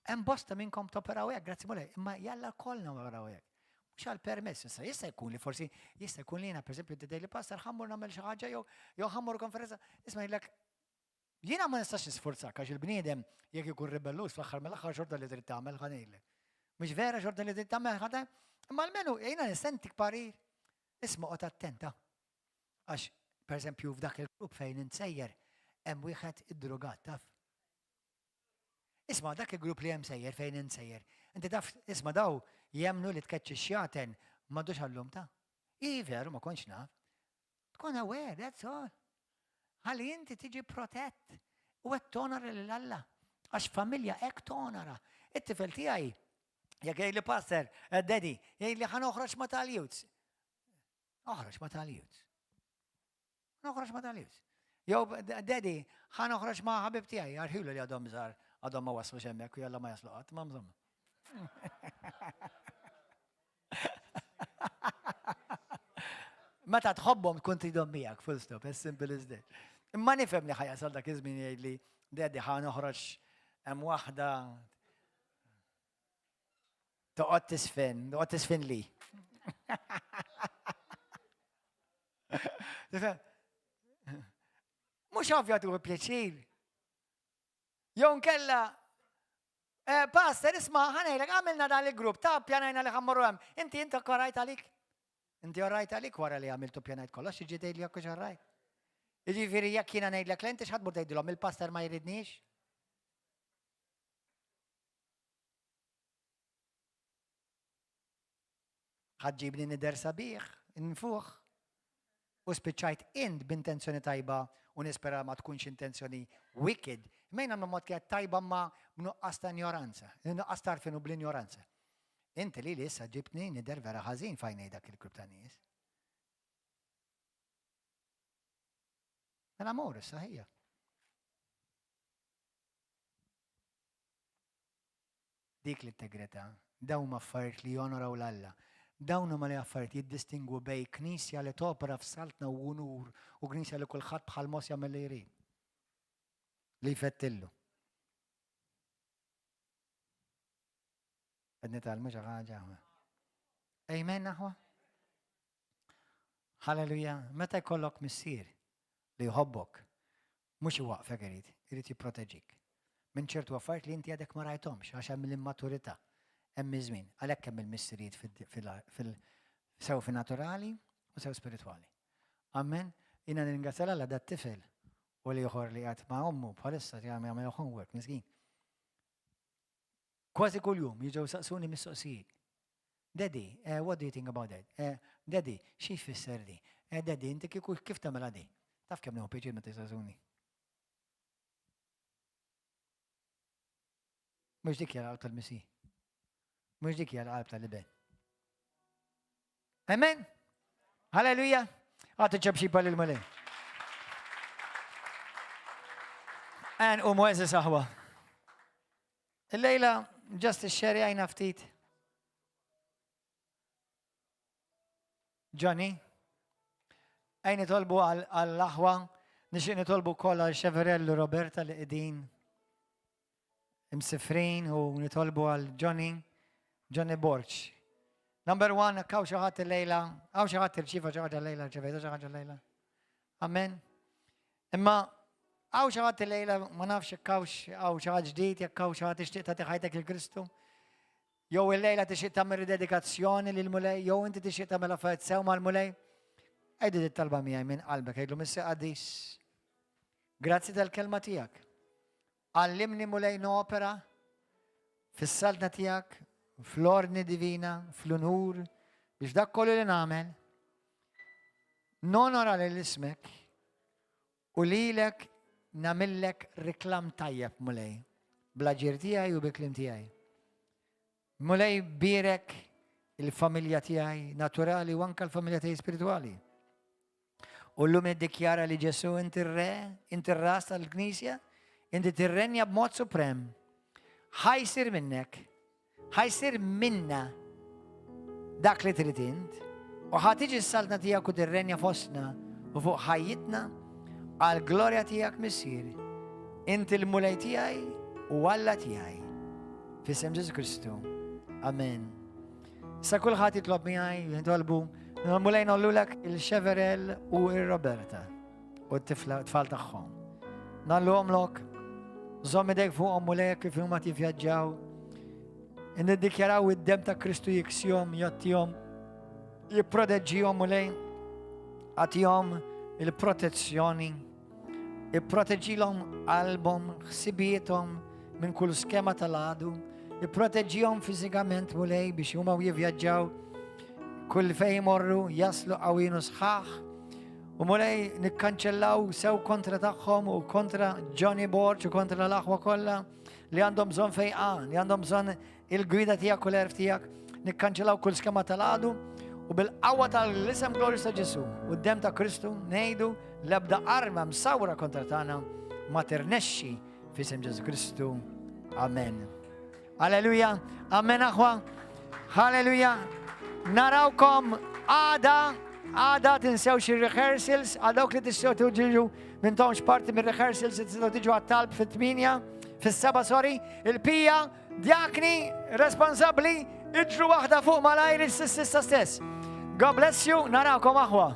S1: Hemm bosta minnkom toperaw hekk, grazzi mulej, imma jalla kollna operaw hekk. Mhux għal permess, issa jista' jkun li forsi jista' jkun li jiena pereżempju tidej li pastor ħammur nagħmel xi ħaġa jew jew ħammur konferenza, isma' jgħidlek jiena ma nistax nisfurzak għax il-bniedem jekk ikun ribellus fl-aħħar mill-aħħar xorta li trid tagħmel ħa ngħidlek. Mhux vera xorta li trid tagħmel ħa imma almenu jiena nistentik parir. Isma' qgħod attenta. Għax, pereżempju, f'dak il-grupp fejn int sejjer, hemm wieħed iddrugat, taf. Isma' dak il-grupp li hemm sejjer fejn int sejjer. Inti taf, isma' daw jemmnu li tkeċċi x-xjaten m'għandux għallum ta'. I veru ma kontx naf. Tkun aware, that's all. Ħalli inti tiġi protett u qed tonora lil Alla. Għax familja hekk tonora. It-tifel tiegħi jekk jgħidli pastor, eh, daddy, jgħidli ħa noħroġ ma tal-youths. Oħroġ ma tal-youths. Noħroġ ma tal-youths. Jew daddy, ħa noħroġ ma' ħabib tiegħi, għarħilu li għadhom żgħar, għadhom ma waslux hemmhekk u jalla ma jaslu qatt, ma mżomm. Meta tħobbhom tkun tridhom miegħek, full stop, as simple as that. Imma nifhem li ħajasal dak iż-żmien jgħidli, daddy ħa noħroġ hemm waħda Toqgħod tisfen, toqgħod tisfen li. Mhux ovvja tuħu pjaċir. Jew nkella eh, Pastor, isma' ħanejlek għamilna dan il-grupp ta' pjanajna li ħammorru hemm. Inti inti korajt għalik. Inti orrajt għalik wara li għamiltu pjanajt kollox, jiġi tgħidli jekk hux orrajt. Jiġifieri jekk jiena ngħidlek l inti x'ħadmur tgħidilhom il-pastor ma jridniex. Ħaġġibni nidher sabiħ, nfuħ. U spiċċajt int b'intenzjoni tajba u nispera ma tkunx intenzjoni wicked. Mejna ma mod kienet tajba ma b'nuqqas ta' ignoranza, nuqqas tarfin u bl-ignoranza. Inti li li issa ġibtni nidher vera ħażin fajnej dak il-grupp ta' nies. Mela mor issa ħija. Dik l-integrità. Dawn huma affarijiet li jonoraw 'l Alla. Dawn huma li affarijiet jiddistingwu bejn knisja li topera f'saltna u unur u knisja li kulħadd bħal mogħoż jagħmel li jrid. Li jfettillu. Qed nitgħallmu xi ħaġa. Amen aħwa? Halleluja, meta jkollok missier li jħobbok, mhux iwaqfek irid, irid jipproteġik. Minn ċertu affarijiet li inti għadek ma rajthomx għax hemm l-immaturità, hemm iż-żmien, għalhekk hemm il-missirijiet fil sew fin-naturali u sew spiritwali. Amen. Jiena nirringrazzja Alla dat tifel u l-ieħor li qed ma' ommu bħalissa jagħmel homework miskin. Kważi kuljum jiġu saqsuni mistoqsijiet. Daddy, eh, what do you think about that? Eh, daddy, xi jfisser di? Eh, daddy, inti kieku kif tagħmilha di? Taf kemm nieħu pjaċir meta jsaqsuni. Mhux dik hija l-qalb tal-Missir. Mhux dik hija l-qalb tal-iben. Amen? Halleluja! Għatu ċabxiba lil mulej. Għan u mwezi saħwa. Il-lejla ġast ixxerjajna ftit. Johnny, għajn nitolbu għall-aħwa, nixtieq nitolbu wkoll għal Xeverellu Roberta li qegħdin imsifrin u nitolbu għal Johnny, Johnny Borg. Number one, kaw xi ħadd illejla, hawn xi ħadd irċieva xi ħaġa llejla, rċevejta xi ħaġa llejla. Amen. Imma hawn xi ħadd illejla ma nafx jekk hawnx hawn xi ħadd ġdid, jekk hawn xi ħadd ixtieq tagħti ħajtek lil Kristu. Jew il-lejla tixtieq tagħmel ridedikazzjoni lill-Mulej, jew inti tixtieq tagħmel affarijiet sew mal-Mulej. Għidu dit-talba miegħi minn qalbek, għidlu Missier Qaddis. Grazzi tal-kelma tiegħek. Għallimni Mulej nopera fis-saltna tiegħek, fl-ordni divina, fl-unur, biex dak kollu li nagħmel nonora lil ismek U lilek nagħmillek riklam tajjeb, Mulej, bl-aġir tiegħi u bil-kliem tiegħi. Mulej bierek il-familja tiegħi naturali u anka l-familja tiegħi spiritwali. U llum niddikjara li Ġesu inti r-re, inti r-ras tal-Knisja, inti tirrenja b'mod suprem. Ħa jsir minnek Ħa jsir minna dak li trid int, u ħa tiġi s-saltna tiegħek u tirrenja fostna u fuq ħajjitna għal glorja tiegħek Missier. Inti l-Mulej tiegħi u Alla tiegħi. F'isem Ġesu Kristu. Amen. Sa kulħadd jitlob miegħi, jitolbu, Mulej nollulek il-Xeverel u il-Roberta. u t-tifla tfal tagħhom. Nalluhomlok, żomm idejk fuqhom Mulej kif huma tivvjaġġaw. Niddikjaraw id-dem ta' Kristu jiksihom, jgħattihom, jipproteġġihom Mulej, agħtihom il-protezzjoni, ipproteġilhom qalbhom, ħsibiethom minn kull skema tal-għadu, ipproteġġihom fiżikament Mulej biex huma jivvjaġġaw kull fejn imorru jaslu qawwin u sħaħ U Mulej nikkanċellaw sew kontra tagħhom u kontra Johnny Borg u kontra l-aħwa kollha li għandhom bżonn fejqan, li għandhom bżonn il-gwida tiegħek u l-għerf tiegħek. Nikkanċellaw kull skema tal-għadu u bil-qawwa tal-isem glorju ta' Ġesu u d-dem ta' Kristu ngħidu l-ebda arma msawra kontra tagħna ma tirnexxi f'isem Ġesu Kristu. Amen. Alleluja. Amen aħwa. Halleluja. Narawkom għada, għada tinsewx il-rehearsals, għal dawk li tistgħu tiġu m'intomx parti mir-rehearsals tistgħu tiġu għat-talb fit-8, fis-seba sorry, il-pija, djakni, responsabbli, iġru waħda fuq malajr is-sissa stess. God bless you, narawkom aħwa.